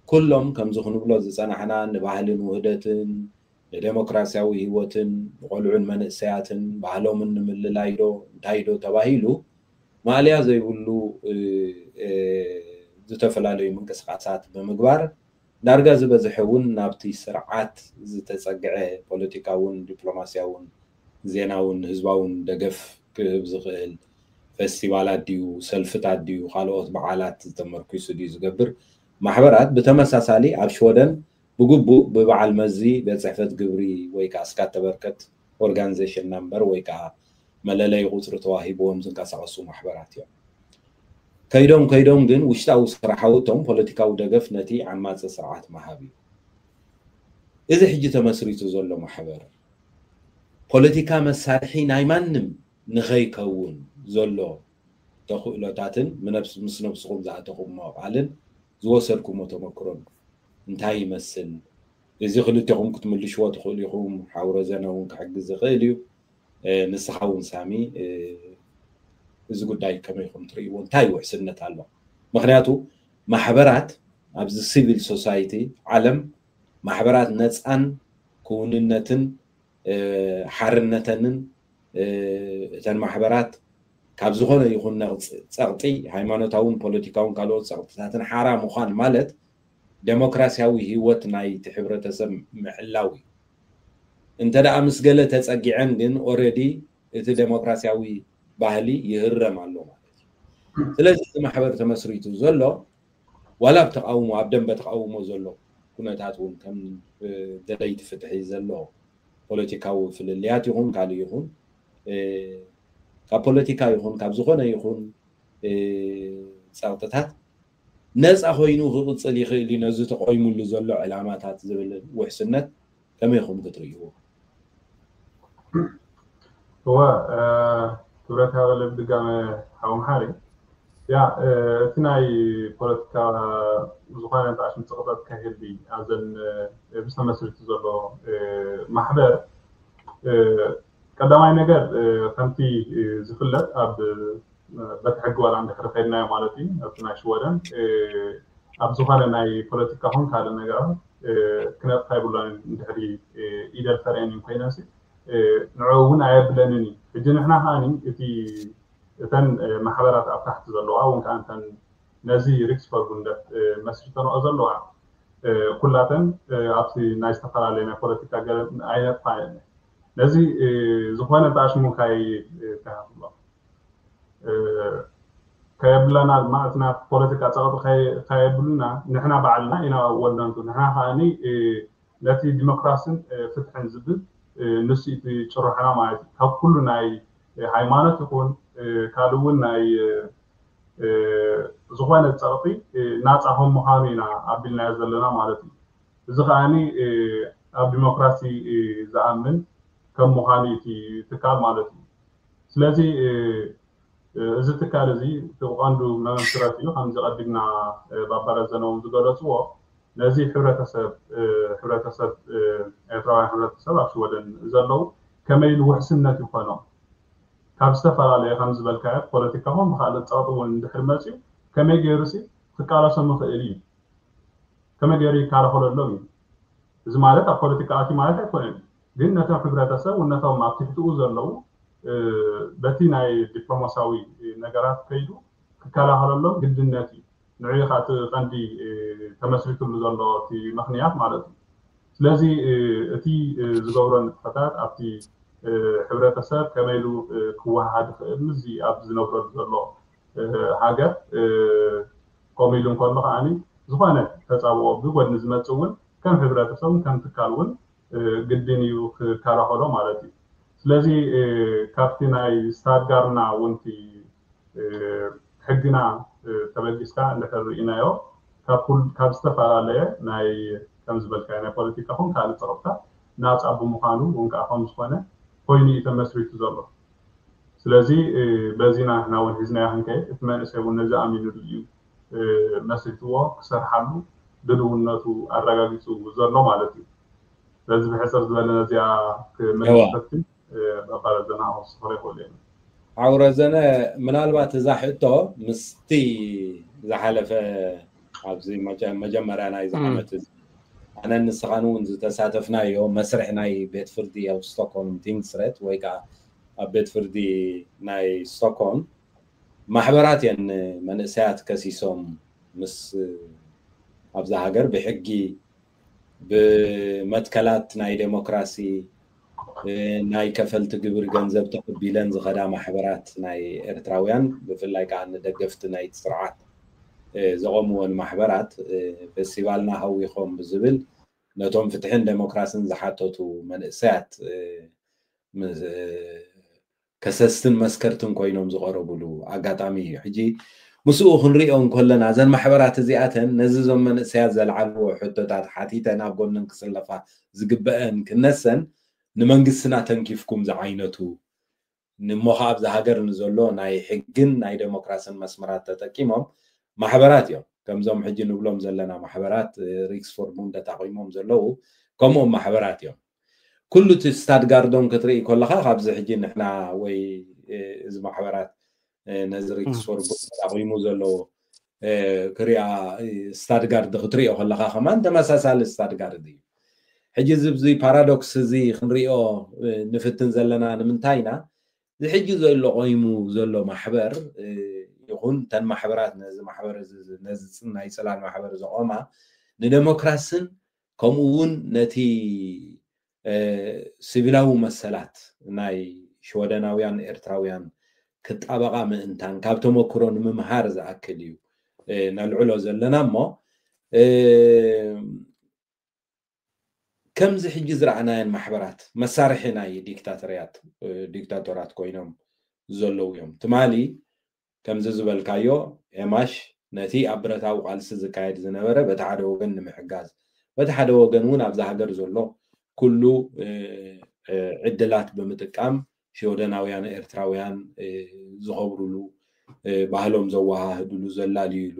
ኩሎም ከምዚ ክንብሎ ዝጸናሕና ንባህልን ውህደትን፣ ንዴሞክራሲያዊ ህይወትን፣ ንቆልዑን መንእሰያትን፣ ባህሎምን ንምልላይ ዶ እንታይ ዶ ተባሂሉ፣ ማእለያ ዘይብሉ እ፣ እ፣ ዝተፈላለዩ ምንቅስቃሳት ብምግባር ዳርጋ ዝበዝሐ እውን ናብቲ ስርዓት ዝተጸግዐ ፖለቲካውን ዲፕሎማስያውን ዜናውን ህዝባውን ደገፍ ክህብ ዝኽእል ፌስቲቫላት ድዩ፣ ሰልፍታት ድዩ፣ ካልኦት በዓላት ዝተመርኪሱ ድዩ ዝገብር ማሕበራት ብተመሳሳሊ ኣብ ሽወደን ብግቡእ ብበዓል መዚ ቤት ጽሕፈት ግብሪ ወይ ከዓ ስካተበርከት ኦርጋኒዜሽን ናምበር ወይ ከዓ መለለይ ቁፅሪ ተዋሂብዎም ዝንቀሳቐሱ ማሕበራት እዮም። ከይዶም ከይዶም ግን ውሽጣዊ ስራሓዊ እቶም ፖለቲካዊ ደገፍ ነቲ ዓማፂ ስርዓት ምሃብ እዩ። እዚ ሕጂ ተመስሪቱ ዘሎ ማሕበር ፖለቲካ መሳርሒ ናይ ማንም ንኸይከውን ዘሎ ተኽእሎታትን ምስ ነብስኹም ዝኣተኹሞ ቃልን ዝወሰድኩሞ ተመክሮን እንታይ ይመስል? እዚ ክልቴኹም ክትምልሽዎ ትኽእሉ ኢኹም። ሓውረ ዘነ እውን ክሕግዝ ዝኽእል እዩ። ንስኻ እውን ሳሚ እዚ ጉዳይ ከመይ ኢኹም ትርእይዎ? እንታይ ውሕስነት ኣሎ? ምክንያቱ ማሕበራት ኣብዚ ሲቪል ሶሳይቲ ዓለም ማሕበራት ነፃን ክውንነትን ሓርነተንን እተን ማሕበራት ካብ ዝኾነ ይኹን ጸቕጢ ሃይማኖታውን ፖለቲካውን ካልኦት ጸቕጥታትን ሓራ ምዃን ማለት ዴሞክራሲያዊ ህይወት ናይቲ ሕብረተሰብ ምዕላው እዩ። እንተ ደኣ ምስ ገለ ተጸጊዐን ግን ኦረዲ እቲ ዴሞክራሲያዊ ባህሊ ይህረም ኣሎ ማለት እዩ። ስለዚ እቲ ማሕበር ተመስሪቱ ዘሎ ዋላ ኣብ ተቃውሞ ኣብ ደንበ ተቃውሞ ዘሎ ኩነታት እውን ከም ደለይቲ ፍትሒ ዘሎ ፖለቲካዊ ፍልልያት ይኹን ካልእ ይኹን ካብ ፖለቲካ ይኹን ካብ ዝኾነ ይኹን ጸቕጥታት ነፃ ኮይኑ ክቕፅል ይኽእል እዩ ነዚ ተቆይሙሉ ዘሎ ዕላማታት ዝብል ውሕስነት ከመይ ኢኹም ክትርእይዎ? እወ ክብረት ሃበለ ብድጋመ ሓው መሓሪ ያ እቲ ናይ ፖለቲካ ዝኾነ ተኣሽም ፅቕጠት ከህልቢ ኣብዘን ብዝተመስሪቱ ዘሎ ማሕበር ቀዳማይ ነገር ከምቲ ዝፍለጥ ኣብ በቲ ሕጊ ዋላ እንድሕሪ ከይድናዮ ማለት እዩ ኣብቲ ናይ ሽወደን ኣብ ዝኾነ ናይ ፖለቲካ ኹን ካልእ ነገራት ክነጥፋ ይብሎን እንድሕሪ ኢደል ፈርአን ኮይነን ንዕኡ እውን ኣየብለንን እዩ ሕጂ ንሕና ከዓኒ እቲ እተን ማሕበራት ኣብ ታሕቲ ዘለዋ እውን ከዓ እንተን ነዚ ሪክስ ፈርጉንደት መስሪተንኦ ዘለዋ ኩላተን ኣብቲ ናይ ዝተፈላለየ ናይ ፖለቲካ ገለ ኣይነጥፋ የለ ነዚ ዝኾነ ተኣሽሙ ካይ ከሃብሎ ከየብለና ድማ እቲ ናይ ፖለቲካ ፀቕጢ ከየብሉና ንሕና ባዕልና ኢና ወነንቱ ንሕና ከዓኒ ነቲ ዲሞክራስን ፍትሕን ዝብል ንሱ እቲ ጭርሖና ማለት እዩ ካብ ኩሉ ናይ ሃይማኖት ይኹን ካልእ እውን ናይ ዝኾነ ፀቕጢ ናፃ ከም ምዃኑ ኢና ኣቢልናዮ ዘለና ማለት እዩ እዚ ከዓኒ ኣብ ዲሞክራሲ ዝኣምን ከም ምዃኑ እቲ ትካል ማለት እዩ ስለዚ እዚ ትካል እዚ እቲ ቀንዱ መመስረት እዩ ከምዚ ቀዲምና ባባረ ዘነውን ዝገለፅዎ ነዚ ሕብረተሰብ ሕብረተሰብ ኤርትራውያን ሕብረተሰብ ኣብ ሽወደን ዘለዉ ከመይ ኢሉ ውሕስነት ይኾኖም ካብ ዝተፈላለየ ከም ዝበልካዮ ፖለቲካኹም ብካልእ ፀቕጢ እውን እንድሕር መፅዩ ከመይ ገይሩ ሲ ክቃለሶም ይኽእል እዩ ከመይ ገይሩ ይከላኸለሎም እዩ እዚ ማለት ኣብ ፖለቲካ ኣትዩ ማለት ኣይኮነን ግን ነቶም ሕብረተሰብ ነቶም ኣብ ትሕትኡ ዘለዉ በቲ ናይ ዲፕሎማሲያዊ ነገራት ከይዱ ክከላኸለሎም ግድነት እዩ ንዕኡ ከዓ እቲ ቀንዲ ተመስሪትሉ ዘሎ እቲ ምክንያት ማለት እዩ ስለዚ እቲ ዝገብሮ ንጥፈታት ኣብቲ ሕብረተሰብ ከመይ ኢሉ ክወሃሃድ ይኽእል ምስዚ ኣብ ዝነብረሉ ዘሎ ሃገር ከምኡ ኢሉ እንከሎ ከዓኒ ዝኾነ ተፃብኦ ብጎድኒ ዝመፅእ እውን ከም ሕብረተሰብ እውን ከም ትካል እውን ግድን እዩ ክከላኸሎ ማለት እዩ ስለዚ ካብቲ ናይ ስታድጋርና እውን ሕግና ተበጊስካ እንድሕር ርኢናዮ ካብ ዝተፈላለየ ናይ ከም ዝበልካዮ ናይ ፖለቲካ ኹን ካልእ ፀቕጥታት ናፃ ብምዃኑ እውን ከዓ ከም ዝኾነ ኮይኑ እዩ ተመስሪቱ ዘሎ ስለዚ በዚና ንሕና እውን ሒዝናዮ ክንከይድ እቲ መንእሰይ እውን ነዚ ኣሚኑሉ እዩ መስሪትዎ ክሰርሓሉ ድልውነቱ ኣረጋጊፁ ዘሎ ማለት እዩ ስለዚ ብሕፅር ዝበለ ነዚኣ ክመልስ ፈትን ባባረዘና ክወስኾ ይኽእሉ እዮም ሓውረዘነ ምናልባት እዛ ሕቶ ምስቲ ዝሓለፈ ኣብዚ መጀመርያ ናይዚ ዓመት እዚ ኣነ ንስኻን እውን ዝተሳተፍናዮ መስርሕ ናይ ቤት ፍርዲ ኣብ ስቶክሆልም ቲንግስሬት ወይ ከዓ ኣብ ቤት ፍርዲ ናይ ስቶክሆልም ማሕበራት እየን መንእሰያት ከሲሶም ምስ ኣብዛ ሃገር ብሕጊ ብመትከላት ናይ ዴሞክራሲ ናይ ከፈልቲ ግብሪ ገንዘብ ተቐቢለን ዝኸዳ ማሕበራት ናይ ኤርትራውያን ብፍላይ ከዓ ንደገፍቲ ናይቲ ስርዓት ዘቐምወን ማሕበራት ፌስቲቫልና ሃዊኾም ብዝብል ነቶም ፍትሕን ዴሞክራስን ዝሓተቱ መንእሰያት ከሰስትን መስከርትን ኮይኖም ዝቐረቡሉ ኣጋጣሚ እዩ። ሕጂ ምስኡ ክንሪኦ እንከለና እዘን ማሕበራት እዚኣተን ነዚ እዞም መንእሰያት ዘልዓልዎ ሕቶታት ሓቲተን ኣብ ጎነን ክስለፋ ዝግበአን ክነሰን ንመንግስትና ተንኪፍኩም ዝዓይነቱ ንሞ ከዓ ኣብዚ ሃገር ንዘሎ ናይ ሕግን ናይ ዴሞክራስን መስመራት ተጠቂሞም ማሕበራት እዮም። ከምዞም ሕጂ ንብሎም ዘለና ማሕበራት ሪክስፎርድ ሙንደት ኣቑሞም ዘለዉ ከምኦም ማሕበራት እዮም። ኩሉ እቲ ስታድጋርዶን ክትርኢ ከለካ ካብዚ ሕጂ ንሕና ወይ እዚ ማሕበራት ነዚ ሪክስፎርድ ሙንደት ኣቑሙ ዘለዎ ክሪኣ ስታድጋርድ ክትሪኦ ከለካ ከማን ተመሳሳሊ ስታድጋርድ እዩ። ሕጂ እዚ ፓራዶክስ እዚ ክንሪኦ ንፍትን ዘለና ንምንታይ ኢና እዚ ሕጂ ዘሎ ቆይሙ ዘሎ ማሕበር ይኹን እተን ማሕበራት ነዚ ማሕበር ነዚ ናይ ፅላል ማሕበር ዘቆማ ንደሞክራስን ከምኡ እውን ነቲ ሲቪላዊ መሰላት ናይ ሽወደናውያን ኤርትራውያን ክጣበቓ ምእንታን ካብ ተመክሮ ንምምሃር ዝኣክል እዩ ነልዕሎ ዘለና እሞ ከምዚ ሕጂ ዝረኣናየን ማሕበራት መሳርሒ ናይ ዲክታተርያት ዲክታቶራት ኮይኖም ዘለዉ እዮም። ትማሊ ከምዚ ዝበልካዮ ኤማሽ ነቲ ኣብ ብረታዊ ቃልሲ ዝካየድ ዝነበረ በቲ ሓደ ወገን ንምሕጋዝ በቲ ሓደ ወገን እውን ኣብዛ ሃገር ዘሎ ኩሉ ዕድላት ብምጥቃም ሽወደናውያን ኤርትራውያን ዝኸብሩሉ ባህሎም ዘወሃህድሉ ዘላልዩሉ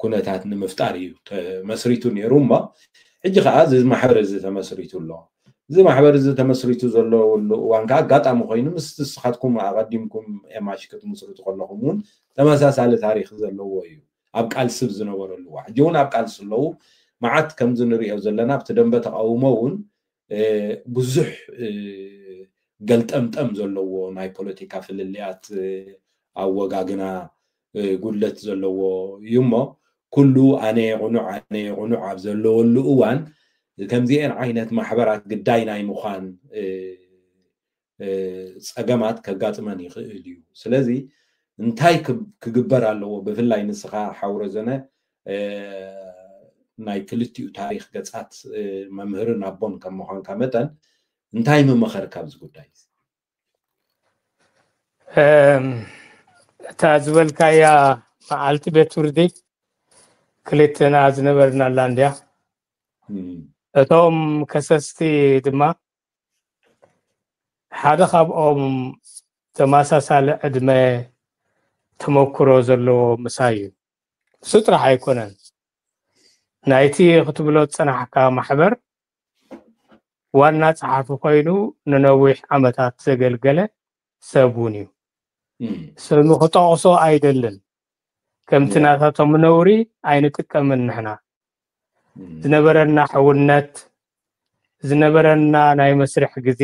ኩነታት ንምፍጣር እዩ ተመስሪቱ ነይሩ እሞ ሕጂ ከዓ እዚ ማሕበር እዚ ተመስሪቱ ኣሎ። እዚ ማሕበር እዚ ተመስሪቱ ዘለወሉ እዋን ከዓ ኣጋጣሚ ኮይኑ ምስ ንስኻትኩም ኣቐዲምኩም ኤማሽ ክትምስርቱ ከለኹም እውን ተመሳሳሊ ታሪክ ዘለዎ እዩ። ኣብ ቃልሲ ዝነበረሉ እዋን ሕጂ እውን ኣብ ቃልሲ ኣለዉ። መዓት ከምዚ ንሪኦ ዘለና ኣብቲ ደንበ ተቃውሞ እውን ብዙሕ ገልጠምጠም ዘለዎ ናይ ፖለቲካ ፍልልያት ኣወጋግና ጉድለት ዘለዎ እዩ እሞ ኩሉ ኣነ ቁኑዕ ኣነ ቁኑዕ ኣብ ዘለወሉ እዋን ከምዚአን ዓይነት ማሕበራት ግዳይ ናይ ምዃን ፀገማት ከጋጥመን ይኽእል እዩ። ስለዚ እንታይ ክግበር ኣለዎ? ብፍላይ ንስኻ ሓውረ ዘነ ናይ ክልቲኡ ታሪክ ገፃት መምህርን ኣቦን ከም ምዃንካ መጠን እንታይ ምመኸርካ ኣብዚ ጉዳይ? እታ ዝበልካያ መዓልቲ ቤት ፍርዲ ክልተና ዝነበርናላ እንድያ። እቶም ከሰስቲ ድማ ሓደ ካብኦም ተመሳሳሊ ዕድመ ተመክሮ ዘለዎ ምሳይ እዩ። እሱ ጥራሕ ኣይኮነን፣ ናይቲ ክትብሎ ዝጸናሕካ ማሕበር ዋና ጸሓፊ ኮይኑ ንነዊሕ ዓመታት ዘገልገለ ሰብ እውን እዩ። ስሙ ክጠቕሶ ኣይደልን። ከምቲ ናታቶም ነውሪ ኣይንጥቀምን ንሕና። ዝነበረና ሕውነት፣ ዝነበረና ናይ መስርሕ ግዜ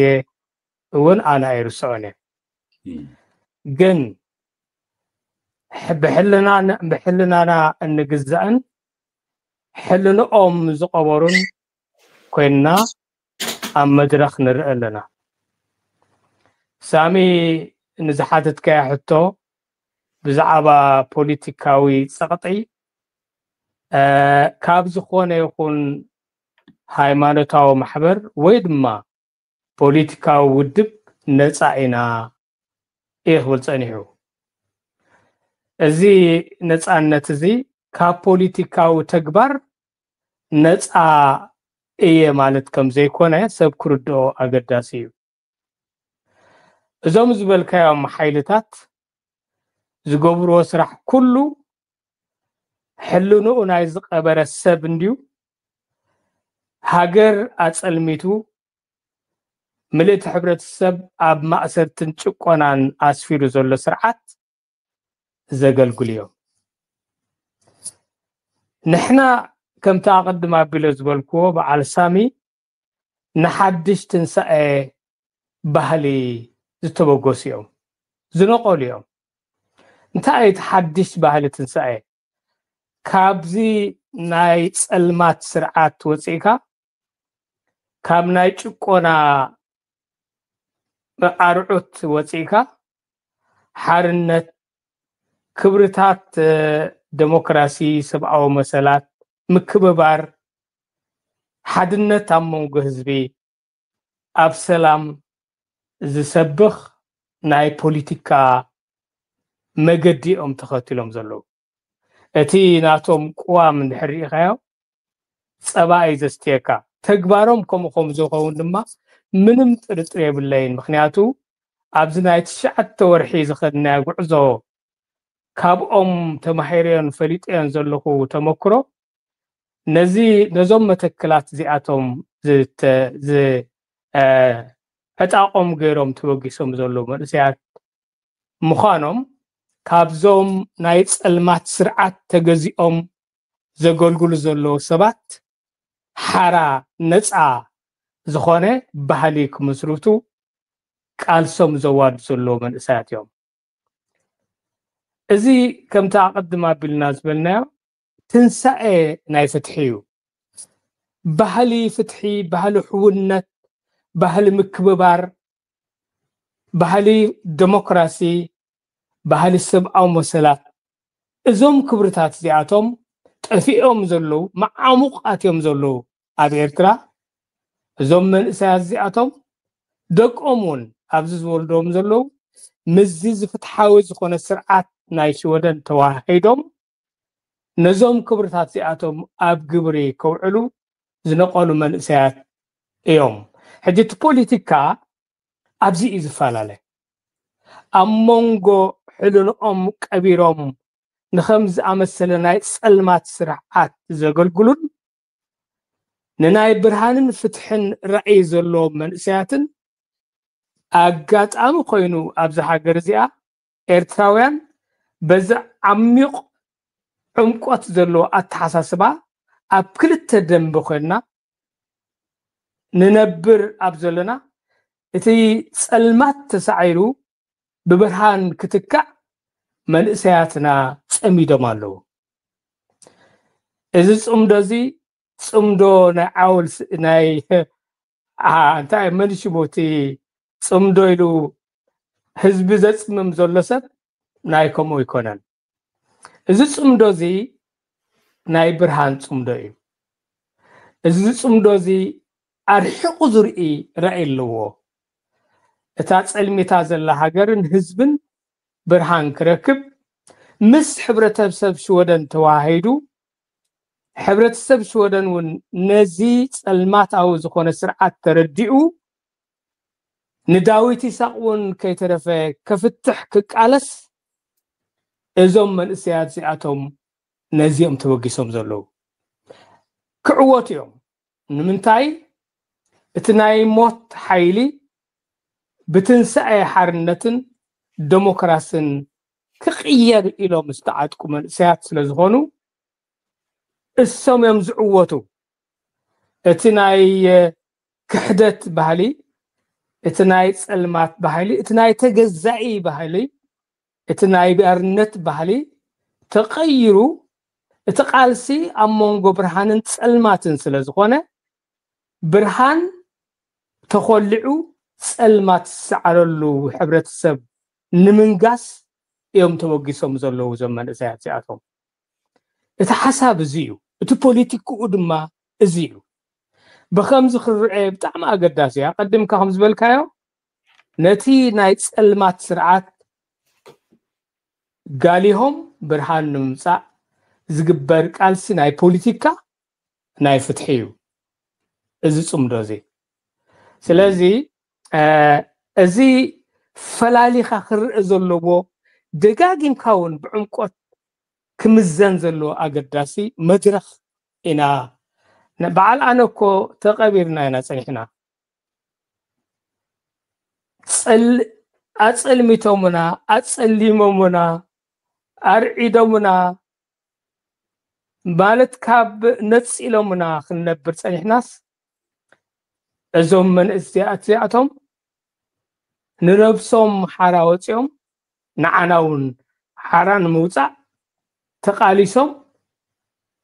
እውን ኣነ ኣይርስዖን እየ። ግን ብሕልናና እንግዛእን ሕልንኦም ዝቐበሩን ኮይንና ኣብ መድረኽ ንርኢ ኣለና። ሳሚ፣ ንዝሓተትካያ ሕቶ ብዛዕባ ፖለቲካዊ ጸቕጢ ካብ ዝኾነ ይኹን ሃይማኖታዊ ማሕበር ወይ ድማ ፖለቲካዊ ውድብ ነፃ ኢና እየ ክብል ጸኒሑ። እዚ ነፃነት እዚ ካብ ፖለቲካዊ ተግባር ነፃ እየ ማለት ከም ዘይኮነ ሰብ ክርድኦ ኣገዳሲ እዩ። እዞም ዝበልካዮም ሓይልታት ዝገብርዎ ስራሕ ኩሉ ሕልንኡ ናይ ዝቐበረ ሰብ እንድዩ ሃገር ኣጸልሚቱ ምልእቲ ሕብረተሰብ ኣብ ማእሰርትን ጭቆናን ኣስፊሩ ዘሎ ስርዓት ዘገልግሉ እዮም። ንሕና ከምቲ ኣቐድም ኣቢለ ዝበልክዎ በዓል ሳሚ ንሓድሽ ትንሳኤ ባህሊ ዝተበገሱ እዮም። ዝነቐሉ እዮም። እንታይ እቲ ሓድሽ ባህሊ ትንሳኤ? ካብዚ ናይ ጸልማት ስርዓት ወፂእካ፣ ካብ ናይ ጭቆና ኣርዑት ወፂእካ፣ ሓርነት፣ ክብርታት፣ እ፣ ደሞክራሲ፣ ሰብኣዊ መሰላት፣ ምክብባር፣ ሓድነት ኣብ መንጎ ህዝቢ፣ ኣብ ሰላም ዝሰብኽ ናይ ፖለቲካ መገዲ እዮም ተኸቲሎም ዘለዉ። እቲ ናቶም ቅዋም እንድሕር ርኢኻዮ፣ ጸባ እዩ ዘስትየካ። ተግባሮም ከምኡ ከም ዝኸውን ድማ ምንም ጥርጥር የብለይን። ምኽንያቱ ኣብዚ ናይ ትሽዓተ ወርሒ ዝኸድናዮ ጉዕዞ፣ ካብኦም ተማሂረዮን ፈሊጠዮን ዘለኹ ተመክሮ፣ ነዚ፣ ነዞም መተክላት እዚኣቶም ዝተ-፣ ዝ-፣ እ፣ ዕጣቖም ገይሮም ተበጊሶም ዘለዉ መንእሰያት ምዃኖም፣ ካብዞም ናይ ጸልማት ስርዓት ተገዚኦም ዘገልግሉ ዘለዉ ሰባት ሓራ ነጻ ዝኾነ ባህሊ ክምስርቱ ቃልሶም ዘዋዱ ዘለዉ መንእሰያት እዮም። እዚ ከምቲ ኣቐድም ኣቢልና ዝበልናዮ ትንሳኤ ናይ ፍትሒ እዩ። ባህሊ ፍትሒ፣ ባህሊ ሕውነት፣ ባህሊ ምክብባር፣ ባህሊ ደሞክራሲ፣ ባህሊ ሰብኣዊ መሰላት፣ እዞም ክብርታት እዚኣቶም ጠፊኦም ዘለዉ፣ መዓሙቓት እዮም ዘለዉ ኣብ ኤርትራ። እዞም መንእሰያት እዚኣቶም ደቆም እውን ኣብዚ ዝወልዶም ዘለዉ ምስዚ ዝፍትሓዊ ዝኾነ ስርዓት ናይ ሽወደን ተዋሂዶም ነዞም ክብርታት እዚኣቶም ኣብ ግብሪ ከውዕሉ ዝነቐሉ መንእሰያት እዮም። ሕጂ እቲ ፖለቲካ ኣብዚ እዩ ዝፈላለ። ኣብ መንጎ ሕልንኦም ቀቢሮም ንኸም ዝኣመሰለ ናይ ጸልማት ስርዓት ዘገልግሉን ንናይ ብርሃንን ፍትሕን ራእይ ዘለዎም መንእሰያትን ኣጋጣሚ ኮይኑ ኣብዚ ሃገር እዚኣ ኤርትራውያን በዚ ዓሚቕ ዕምቆት ዘለዎ ኣተሓሳስባ ኣብ ክልተ ደንበ ኮይንና ንነብር ኣብ ዘለና፣ እቲ ጸልማት ተሳዒሩ ብብርሃን ክትካእ መንእሰያትና ጸሚዶም ኣለዉ። እዚ ጽምዶ እዚ ጽምዶ ናይ ዓወል ስ-፣ ናይ፣ ኣ፣ እንታይ መን ሽሙ እቲ ጽምዶ ኢሉ ህዝቢ ዘጽምም ዘሎ ሰብ ናይ ከምኡ ኣይኮነን። እዚ ጽምዶ እዚ ናይ ብርሃን ጽምዶ እዩ። እዚ ጽምዶ እዚ ኣርሒቑ ዝርኢ ራእይ ኣለዎ። እታ ጸልሚታ ዘላ ሃገርን ህዝብን ብርሃን ክረክብ ምስ ሕብረተሰብ ሽወደን ተዋሂዱ፣ ሕብረተሰብ ሽወደን እውን ነዚ ጸልማታዊ ዝኾነ ስርዓት ተረዲኡ፣ ንዳዊት ይሳቕ እውን ከይተረፈ ከፍትሕ ክቃለስ፣ እዞም መንእሰያት እዚኣቶም ነዚኦም ተበጊሶም ዘለዉ። ክዕወቱ እዮም። ንምንታይ? እቲ ናይ ሞት ሓይሊ ብትንሳኤ ሓርነትን ደሞክራስን ክቕየር ኢሎም ዝተዓጥቁ መንእሰያት ስለ ዝኾኑ፣ እሶም እዮም ዝዕወቱ። እቲ ናይ፣ እ፣ ክሕደት ባህሊ፣ እቲ ናይ ጸልማት ባህሊ፣ እቲ ናይ ተገዛኢ ባህሊ፣ እቲ ናይ ባርነት ባህሊ ተቐይሩ፣ እቲ ቃልሲ ኣብ መንጎ ብርሃንን ጸልማትን ስለ ዝኾነ፣ ብርሃን ተኾሊዑ ጸልማት ዝሰዓረሉ ሕብረተሰብ ንምንጋስ እዮም ተበጊሶም ዘለዉ እዞም መንእሰያት እዚኣቶም። እቲ ሓሳብ እዚ እዩ። እቲ ፖለቲክኡ ድማ እዚ እዩ። ብኸምዚ ክርአ ብጣዕሚ ኣገዳሲ እዩ። ኣቐዲምካ ከም ዝበልካዮ፣ ነቲ ናይ ጸልማት ስርዓት ጋሊሆም ብርሃን ንምምጻእ ዝግበር ቃልሲ ናይ ፖለቲካ፣ ናይ ፍትሒ እዩ እዚ ጽምዶ እዚ። ስለዚ፣ እ፣ እዚ ፈላሊኻ ክርእ ዘለዎ፣ ደጋጊምካ እውን ብዕምቆት ክምዘን ዘለዎ ኣገዳሲ መድረኽ ኢና። ን-፣ በዓል ኣነ እኮ ተቐቢርና ኢና ጸኒሕና። ጸል-፣ ኣጸልሚቶምና፣ ኣጸሊሞምና፣ ኣርዒዶምና ማለት ካብ ነጺሎምና ክንነብር ጸኒሕናስ፣ እዞም መንእሰያት እዚኣቶም ንነብሶም ሓራ ወጺኦም፣ ንዓና እውን ሓራ ንምውፃእ ተቃሊሶም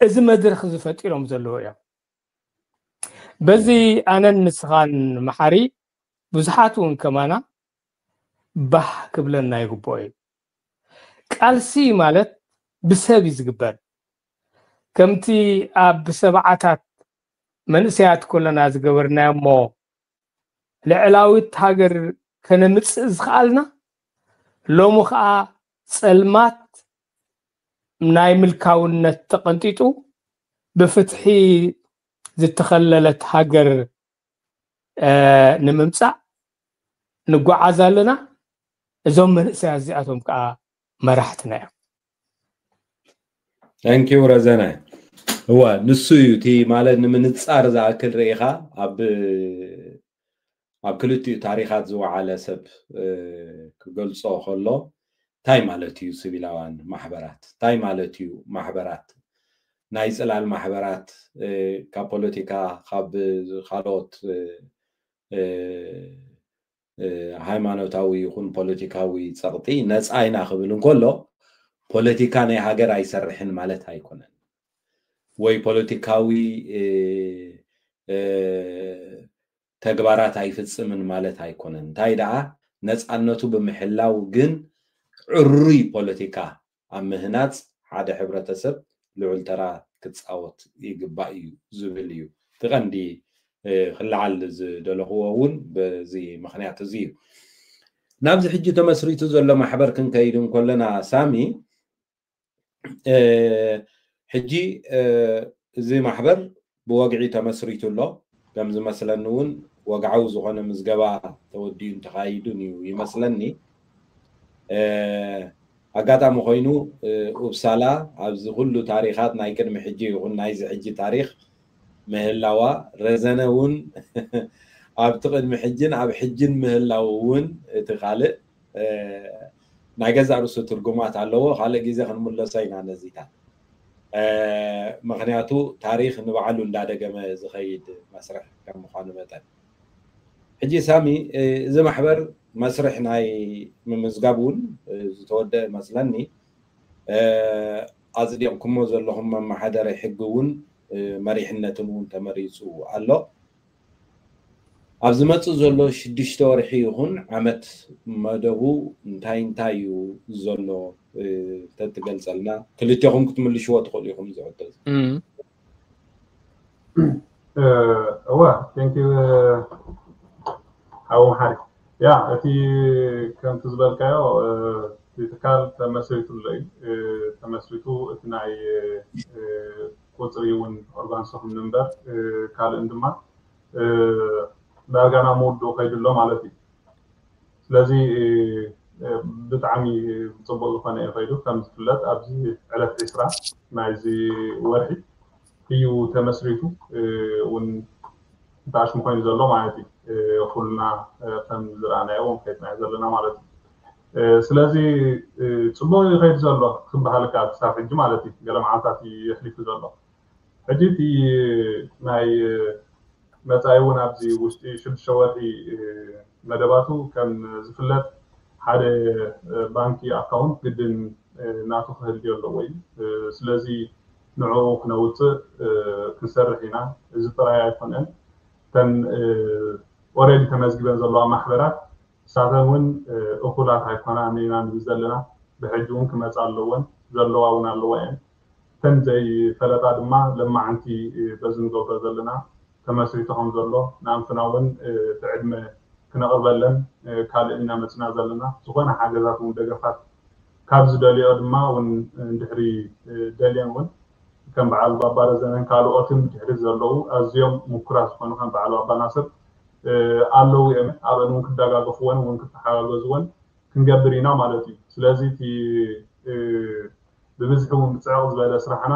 እዚ መድረክ እዚ ፈጢሮም ዘለዉ እዮም። በዚ ኣነን ንስኻን መሓሪ ብዙሓት እውን ከማና ባህ ክብለና ይግብኦ እዩ። ቃልሲ ማለት ብሰብ እዩ ዝግበር። ከምቲ ኣብ ሰብዓታት መንእሰያት ከለና ዝገበርናዮ እሞ ልዕላዊት ሃገር ከነምፅእ ዝኸኣልና፣ ሎሚ ከዓ ፀልማት ናይ ምልካውነት ተቐንጢጡ ብፍትሒ ዝተኸለለት ሃገር ንምምፃእ ንጓዓዝ ኣለና። እዞም መንእሰያት እዚኣቶም ከዓ መራሕትና እዮም። Thank you ረዘነ። እወ፣ ንሱ እዩ እቲ ማለት ንምንፃር ዝኣክል ርኢኻ ኣብ ኣብ ክልቲኡ ታሪኻት ዝወዓለ ሰብ ክገልፆ ከሎ እንታይ ማለት እዩ ሲቪላውያን ማሕበራት? እንታይ ማለት እዩ ማሕበራት? ናይ ፅላል ማሕበራት ካብ ፖለቲካ ካብ ካልኦት ሃይማኖታዊ ይኹን ፖለቲካዊ ፀቕጢ ነፃ ኢና ክብል እንከሎ ፖለቲካ ናይ ሃገር ኣይሰርሕን ማለት ኣይኮነን። ወይ ፖለቲካዊ ተግባራት ኣይፍፅምን ማለት ኣይኮነን። እንታይ ደኣ ነፃነቱ ብምሕላው ግን ዕሩይ ፖለቲካ ኣብ ምህናፅ ሓደ ሕብረተሰብ ልዑል ተራ ክፃወት ይግባእ እዩ ዝብል እዩ እቲ ቀንዲ ክለዓል ዝደለኽዎ እውን በዚ ምክንያት እዚ እዩ። ናብዚ ሕጂ ተመስሪቱ ዘሎ ማሕበር ክንከይድ እንከለና ሳሚ ሕጂ እዚ ማሕበር ብወግዒ ተመስሪቱ ኣሎ። ከም ዝመስለኒ እውን ወግዓዊ ዝኾነ ምዝገባ ተወዲኡን ተኻይዱን እዩ ይመስለኒ። ኣጋጣሚ ኮይኑ ኡፕሳላ ኣብዚ ኩሉ ታሪኻት ናይ ቅድሚ ሕጂ ይኹን ናይዚ ሕጂ ታሪኽ ምህላዋ ረዘነ እውን ኣብቲ ቅድሚ ሕጅን ኣብ ሕጅን ምህላው እውን እቲ ካልእ ናይ ገዛእ ርእሱ ትርጉማት ኣለዎ። ካልእ ግዜ ክንምለሶ ኢና ነዚታት። ምክንያቱ ታሪክ ንባዕሉ እንዳደገመ ዝኸይድ መስርሕ ከም ምኳኑ መጠን። ሕጂ ሳሚ፣ እዚ ማሕበር መስርሕ ናይ ምምዝጋብ እውን ዝተወደአ መስለኒ። ኣጽዲቕኩሞ ዘለኹም መመሓደሪ ሕጊ እውን መሪሕነትን እውን ተመሪፁ ኣሎ። ኣብ ዝመፅእ ዘሎ ሽዱሽተ ወርሒ ይኹን ዓመት መደቡ እንታይ እንታይ እዩ ዘሎ ተትገልፀልና፣ ክልቴኹም ክትምልሽዎ ትኽእሉ ኢኹም። ዝዕደል እወ፣ ቴንኪ ሓዎም ሓሪ። ያ፣ እቲ ከምቲ ዝበልካዮ እቲ ትካል ተመስሪቱ ኣሎ እዩ። ተመስሪቱ እቲ ናይ ቁፅሪ እውን ኦርጋንሶ ክምንበር ካልእን ድማ ዳርጋ ናብ ምውድኡ ከይዱ ኣሎ ማለት እዩ። ስለዚ ብጣዕሚ ፅቡቅ ዝኾነ እዩ ከይዱ። ከም ዝፍለጥ ኣብዚ ዕለት ዒስራ ናይዚ ወርሒ እዩ ተመስሪቱ እውን እንተኣሽሙ ኮይኑ ዘሎ ማለት እዩ። ኩልና ከም ዝረኣናዮ እውን ከይድናዮ ዘለና ማለት እዩ። ስለዚ ፅቡቅ እዩ ከይዱ ዘሎ ክበሃል ይከኣል ክሳብ ሕጂ ማለት እዩ። ገለ መዓልታት እዩ የሕሊፉ ዘሎ። ሕጂ እቲ ናይ መፃኢ እውን ኣብዚ ውሽጢ ሽዱሽተ ወርሒ መደባቱ ከም ዝፍለጥ ሓደ ባንኪ ኣካውንት ግድን ናቱ ክህልዮ ኣለዎ እዩ። ስለዚ ንዕኡ ክነውፅእ ክንሰርሕ ኢና። እዚ ጥራይ ኣይኮነን። እተን ኦረዲ ተመዝጊበን ዘለዋ ማሕበራት ንሳተን እውን እኹላት ኣይኮናን ኢና ንብል ዘለና። ብሕጂ እውን ክመፃ ኣለወን፣ ዘለዋ እውን ኣለዋ እየን። እተን ዘይፈለጣ ድማ ለማዓንቲ በዚ ንገብሮ ዘለና ተመስሪቱ ከም ዘሎ ንኣንፍና እውን እቲ ዕድመ ክነቕርበለን ካልእ ኢና መፅና ዘለና። ዝኾነ ሓገዛት እውን ደገፋት ካብ ዝደልዮ ድማ እውን እንድሕሪ ደልየን እውን ከም በዓል ባባ ረዘነን ካልኦትን ድሕሪ ዘለዉ ኣዝዮም ምኩራት ዝኾኑ ከም በዓል ባባ ናስር ኣለዉ እዮም። ኣብአን እውን ክደጋገፍወን እውን ክተሓጋገዝወን ክንገብር ኢና ማለት እዩ። ስለዚ እቲ ብብዝሒ እውን ብፅዕቕ ዝበለ ስራሕና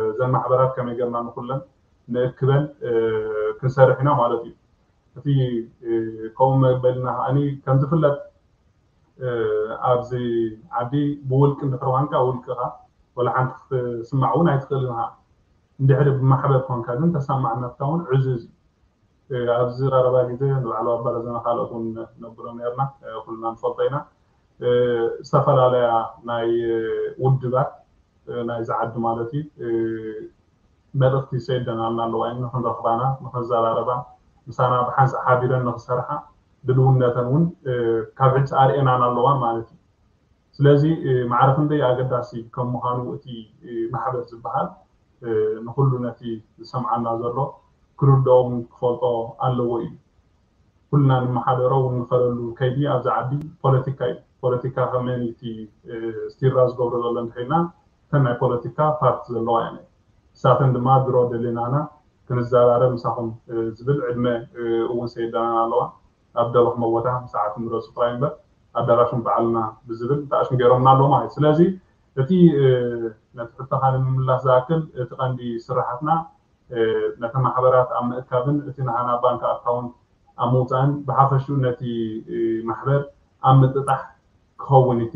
እዘን ማሕበራት ከመይ ገርና ንኩለን ንእክበን ክንሰርሕ ኢና ማለት እዩ። እቲ ከምኡ መበልና ከዓኒ ከም ዝፍለጥ ኣብዚ ዓዲ ብውልቂ እንድሕር ኮንካ ውልቅኻ ወላ ሓንቲ ክትስማዕ እውን ኣይትኽእልን ኢኻ። እንድሕሪ ብማሕበር ኮንካ ግን ተሰማዕነትካ እውን ዕዙዝ እዩ። ኣብዚ ቀረባ ግዜ ንባዕሉ ኣባረዘና ካልኦት እውን ነብሎም ነርና ኩልና ንፈልጦ ኢና። ዝተፈላለያ ናይ ውድባት ናይዚ ዓዲ ማለት እዩ፣ መልእኽቲ ይሰደናልና ኣለዋ፣ ንክንረኽባና፣ ንክንዘራረባ፣ ምሳና ብሓንሳእ ሓቢረን ንክሰርሓ ድልውነተን እውን ካብ ሕጂ ኣርእየናን ኣለዋን ማለት እዩ። ስለዚ ማዕረ ክንደይ ኣገዳሲ ከም ምዃኑ እቲ ማሕበር ዝበሃል ንኩሉ ነቲ ዝሰምዓና ዘሎ ክርድኦ እውን ክፈልጦ ኣለዎ እዩ። ኩልና ንመሓደሮ እውን ንኸደሉ ከይዲ ኣብዚ ዓዲ ፖለቲካ እዩ። ፖለቲካ ከመይ እቲ ስቲራ ዝገብሮ ዘሎ እንተሒልና እተን ናይ ፖለቲካ ፓርቲ ዘለዋ እየን። ንሳተን ድማ ድሮ ደሊናና ክንዘራረብ ምሳኹም ዝብል ዕድመ እውን ሰይዳና ኣለዋ። ኣብ ደለኹሞ ቦታ ሰዓት ምረፁ ጥራይ እምበር ኣዳራሽን በዓልና ብዝብል ተኣሽም ገይሮምና ኣለዉ ማለት እዩ። ስለዚ እቲ ነቲ ሕቶኻ ንምምላስ ዝኣክል እቲ ቀንዲ ስራሓትና ነቲ ማሕበራት ኣብ ምእካብን እቲ ናህና ባንክ ኣካውንት ኣብ ምውፃእን ብሓፈሽኡ ነቲ ማሕበር ኣብ ምጥጣሕ ክኸውን እቲ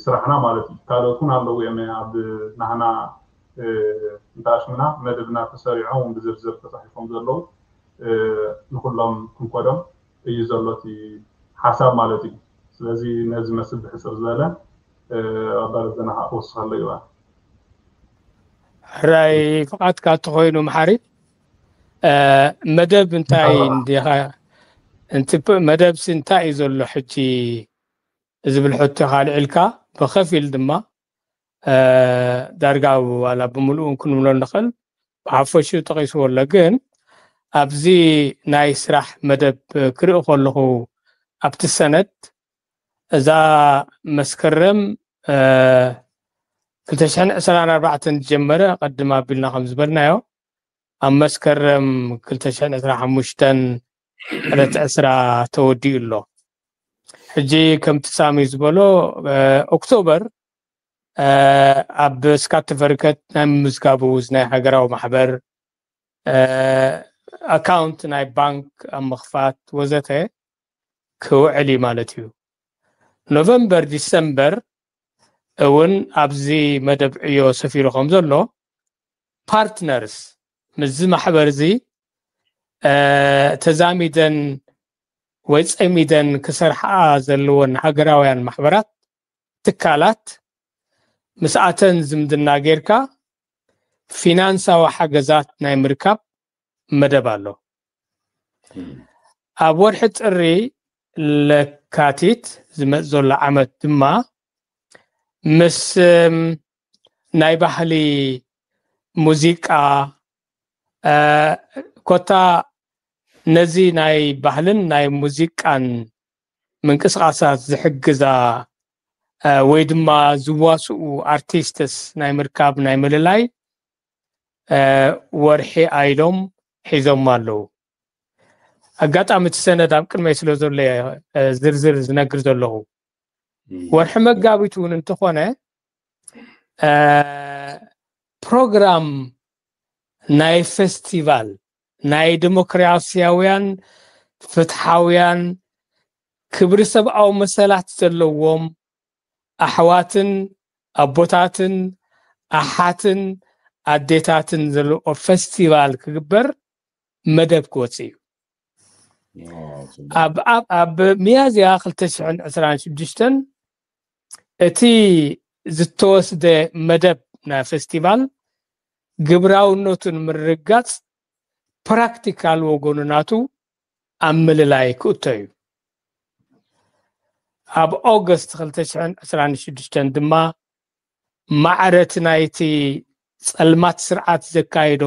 ስራሕና ማለት እዩ። ካልኦት እውን ኣለዉ እዮም ኣብ ናህና እንተኣሽምና መደብና ተሰሪዖም ብዝርዝር ተፃሒፎም ዘለዉ ንኩሎም ክንኮዶም እዩ ዘሎ እቲ ሓሳብ ማለት እዩ። ስለዚ ነዚ መስል ብሕፅር ዝበለ ኣባለ ዘና ከዓ ክወስኸሎ ይባ ሕራይ ፍቓድካ እንተኾይኑ መሓሪ መደብ እንታይ እንዲኻ መደብሲ እንታይ እዩ ዘሎ ሕጂ ዝብል ሕቶ ካልዕልካ ብኸፊል ድማ ዳርጋ ዋላ ብምልኡ ክንብሎ ንኽእል ብሓፈሹ ጠቒስዎ ኣሎ። ግን ኣብዚ ናይ ስራሕ መደብ ክርኢ ከለኹ ኣብቲ ሰነድ እዛ መስከረም ክልተ ሽሕን ዕስራን ኣርባዕተን ዝጀመረ ቀድም ኣቢልና ከም ዝበልናዮ ኣብ መስከረም ክልተ ሽሕን ዕስራን ሓሙሽተን ዕለት ዕስራ ተወዲኡ ኣሎ። ሕጂ ከምቲ ሳሚ ዝበሎ ኦክቶበር ኣብ ስካት ተፈርከት ናይ ምምዝጋቡ ናይ ሃገራዊ ማሕበር ኣካውንት ናይ ባንክ ኣብ ምኽፋት ወዘተ ክውዕል እዩ ማለት እዩ። ኖቨምበር ዲሰምበር እውን ኣብዚ መደብ ዕዮ ሰፊሩ ከም ዘሎ ፓርትነርስ ምስዚ ማሕበር እዚ ተዛሚደን ወይ ፀሚደን ክሰርሓ ዘለወን ሃገራውያን ማሕበራት ትካላት ምስኣተን ዝምድና ጌርካ ፊናንሳዊ ሓገዛት ናይ ምርካብ መደብ ኣሎ። ኣብ ወርሒ ጥሪ ለካቲት ዝመፅ ዘሎ ዓመት ድማ ምስ ናይ ባህሊ ሙዚቃ ኮታ ነዚ ናይ ባህልን ናይ ሙዚቃን ምንቅስቃሳት ዝሕግዛ ወይ ድማ ዝዋስኡ ኣርቲስትስ ናይ ምርካብ ናይ ምልላይ ወርሒ ኣይሎም ሒዞም ኣለዉ። ኣጋጣሚ እቲ ሰነድ ኣብ ቅድመይ ስለ ዘሎ ዝርዝር ዝነግር ዘለኹ ወርሒ መጋቢት እውን እንተኾነ ፕሮግራም ናይ ፌስቲቫል ናይ ዲሞክራሲያውያን ፍትሓውያን ክብሪ ሰብኣዊ መሰላት ዘለዎም ኣሕዋትን ኣቦታትን ኣሓትን ኣዴታትን ዘለዎ ፌስቲቫል ክግበር መደብ ክወፅእ እዩ። ኣብ ሚያዝያ ክልተ ሽሕን ዕስራን ሽዱሽተን እቲ ዝተወስደ መደብ ናይ ፌስቲቫል ግብራውነቱ ንምርግጋፅ ፕራክቲካል ወገኑ ናቱ ኣብ ምልላይ ክእቶ እዩ። ኣብ ኦገስት ክልተ ሽሕን ዕስራን ሽዱሽተን ድማ ማዕረ እቲ ናይቲ ፀልማት ስርዓት ዘካየዶ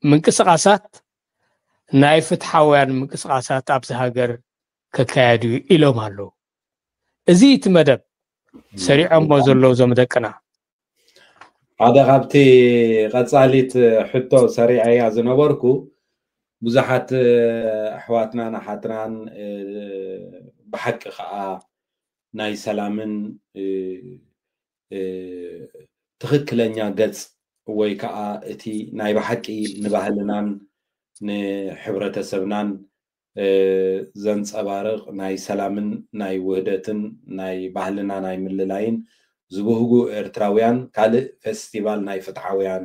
ምንቅስቃሳት ናይ ፍትሓውያን ምንቅስቃሳት ኣብዚ ሃገር ከካየዱ ኢሎም ኣለዉ። እዚ እቲ መደብ ሰሪዖሞ ዘለዉ ዞም ደቅና። ሓደ ካብቲ ቀፃሊት ሕቶ ሰሪዐያ ዝነበርኩ ብዙሓት ኣሕዋትናን ኣሓትናን ብሓቂ ከዓ ናይ ሰላምን ትኽክለኛ ገፅ ወይ ከዓ እቲ ናይ ብሓቂ ንባህልናን ንሕብረተሰብናን ዘንፀባርቕ ናይ ሰላምን ናይ ውህደትን ናይ ባህልና ናይ ምልላይን ዝብህጉ ኤርትራውያን ካልእ ፌስቲቫል ናይ ፍትሓውያን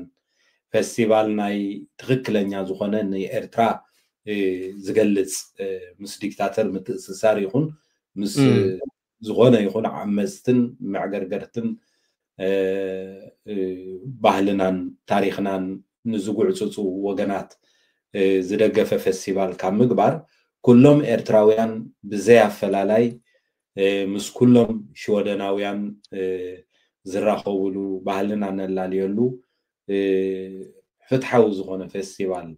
ፌስቲቫል ናይ ትኽክለኛ ዝኾነ ንኤርትራ ዝገልፅ ምስ ዲክታተር ምትእስሳር ይኹን ምስ ዝኾነ ይኹን ዓመፅትን መዕገርገርትን ባህልናን ታሪኽናን ንዝጉዕፅፁ ወገናት ዝደገፈ ፈስቲቫል ካብ ምግባር፣ ኩሎም ኤርትራውያን ብዘይ ኣፈላላይ ምስ ኩሎም ሽወደናውያን ዝራኸብሉ፣ ባህልና ነላልየሉ ፍትሓዊ ዝኾነ ፈስቲቫል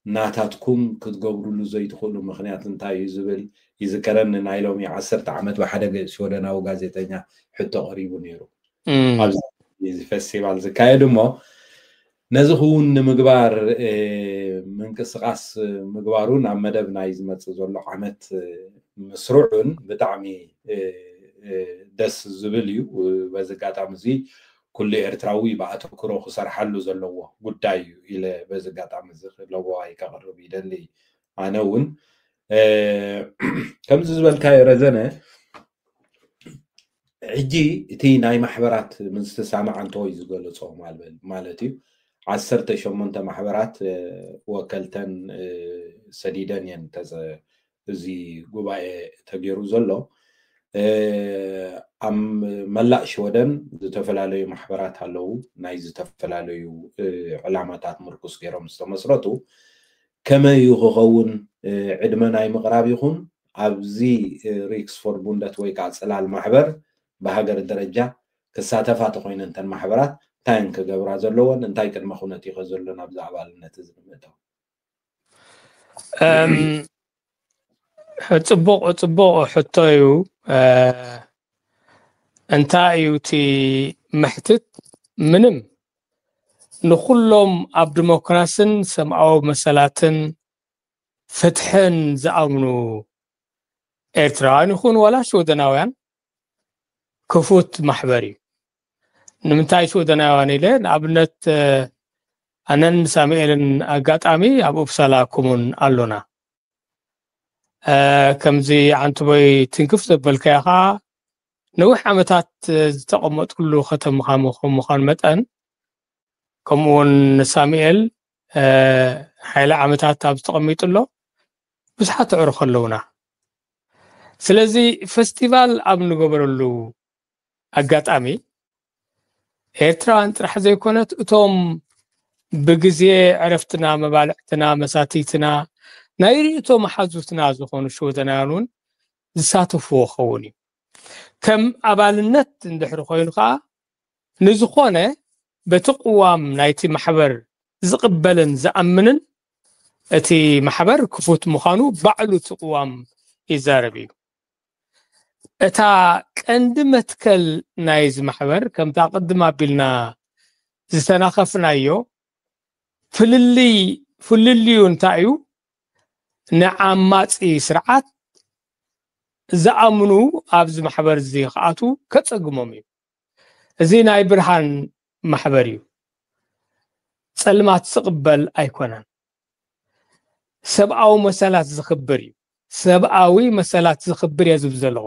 ናታትኩም ክትገብሩሉ ዘይትኽእሉ ምኽንያት እንታይ እዩ ዝብል ይዝከረኒ። ናይ ሎሚ ዓሰርተ ዓመት ብሓደ ገ- ሽወደናዊ ጋዜጠኛ ሕቶ ቀሪቡ ነይሩ። ኣብዚ ፈስቲቫል ዝካየድ እሞ ነዚ ክውን ንምግባር ምንቅስቃስ ምግባሩ ናብ መደብ ናይ ዝመፅእ ዘሎ ዓመት ምስርዑን ብጣዕሚ ደስ ዝብል እዩ። በዚ ኣጋጣሚ እዚ ኩሉ ኤርትራዊ ብኣተክሮ ክሰርሓሉ ዘለዎ ጉዳይ እዩ ኢለ በዚ ኣጋጣሚ እዚ ለዋዋይ ከቕርብ ይደሊ። ኣነ እውን ከምዚ ዝበልካዮ ረዘነ ሕጂ እቲ ናይ ማሕበራት ምስትሳማዕ እንተወይ ዝገለጾ ማልበል ማለት እዩ። ዓሰርተ ሸሞንተ ማሕበራት ወከልተን ሰዲደን እየን እዚ ጉባኤ ተገይሩ ዘሎ። ኣብ መላእ ሽወደን ዝተፈላለዩ ማሕበራት ኣለዉ። ናይ ዝተፈላለዩ ዕላማታት ምርኩስ ገይሮም ዝተመስረቱ ከመይ እዩ ክኸውን ዕድመ ናይ ምቕራብ ይኹን ኣብዚ ሪክስ ፎርቡንደት ወይ ከዓ ፅላል ማሕበር ብሃገር ደረጃ ክሳተፋ ተኮይነ እንተን ማሕበራት እንታይ እየን ክገብራ ዘለዎን እንታይ ቅድመ ኩነት እዩ ከዘሎ ናብዚ ኣባልነት እዚ ንምእታው? ጽቡቕ ጽቡቕ ሕቶ እዩ። እንታይ እዩ እቲ መሕትት? ምንም። ንኩሎም ኣብ ዲሞክራስን ሰብኣዊ መሰላትን ፍትሕን ዝኣምኑ ኤርትራውያን ይኹን ዋላ ሽወደናውያን ክፉት ማሕበር እዩ። ንምንታይ ሽወደናውያን ኢለ? ንኣብነት ኣነን ሳሙኤልን ኣጋጣሚ ኣብ ኡፕሳላ ኮሙን ኣሎና። ከምዚ ዓንትቦይ ትንክፍ ዘበልካዮ ከዓ ነዊሕ ዓመታት ዝተቐመጥኩሉ ከተማ ምዃኑ መጠን ከምኡ እውን ሳሙኤል ሓይለ ዓመታት ኣብ ዝተቐሚጡ ኣሎ ብዙሓት ኣዕሩኽ ኣለውና። ስለዚ ፈስቲቫል ኣብ ንገበረሉ ኣጋጣሚ ኤርትራውያን ጥራሕ ዘይኮነት እቶም ብግዜ ዕረፍትና መባልዕትና መሳትይትና ናይ ርእቶ መሓዙትና ዝኾኑ ሽወደናውያን እውን ዝሳተፍዎ ክኸውን እዩ። ከም ኣባልነት እንድሕሪ ኮይኑ ከዓ ንዝኾነ በቲ ቅዋም ናይቲ ማሕበር ዝቕበልን ዝኣምንን እቲ ማሕበር ክፉት ምዃኑ ባዕሉ እቲ ቅዋም ይዛረብ እዩ። እታ ቀንዲ መትከል ናይዚ ማሕበር ከምታ ቅድም ኣቢልና ዝተናኸፍናዮ ፍልልይ ፍልልዩ እንታይ እዩ? ንዓማፂ ስርዓት ዝኣምኑ ኣብዚ ማሕበር እዚ ክኣትዉ ከፀግሞም እዩ። እዚ ናይ ብርሃን ማሕበር እዩ። ፀልማት ዝቕበል ኣይኮነን። ሰብኣዊ መሰላት ዝኽብር እዩ። ሰብኣዊ መሰላት ዝኽብር እየ ዝብል ዘለኹ።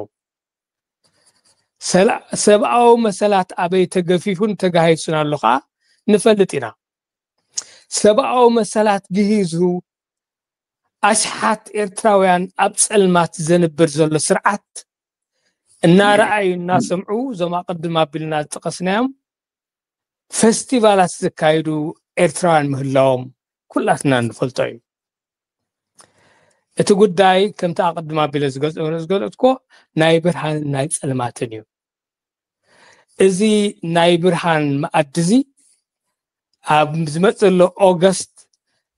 ሰብኣዊ መሰላት ኣበይ ተገፊፉን ተጋሂሱን ኣሎ ከዓ ንፈልጥ ኢና። ሰብኣዊ መሰላት ግሂዙ ኣሽሓት ኤርትራውያን ኣብ ፀልማት ዘንብር ዘሎ ስርዓት እናረኣዩ እናሰምዑ እዞም ኣቐድም ኣቢልና ዝጠቐስናዮም ፈስቲቫላት ዘካይዱ ኤርትራውያን ምህላዎም ኩላትና እንፈልጦ እዩ። እቲ ጉዳይ ከምቲ ኣቐድም ኣቢለ ዝገልጽ ዝገለጽኮ ናይ ብርሃንን ናይ ጸልማትን እዩ። እዚ ናይ ብርሃን መኣዲ እዚ ኣብ ዝመጽእ ዘሎ ኦገስት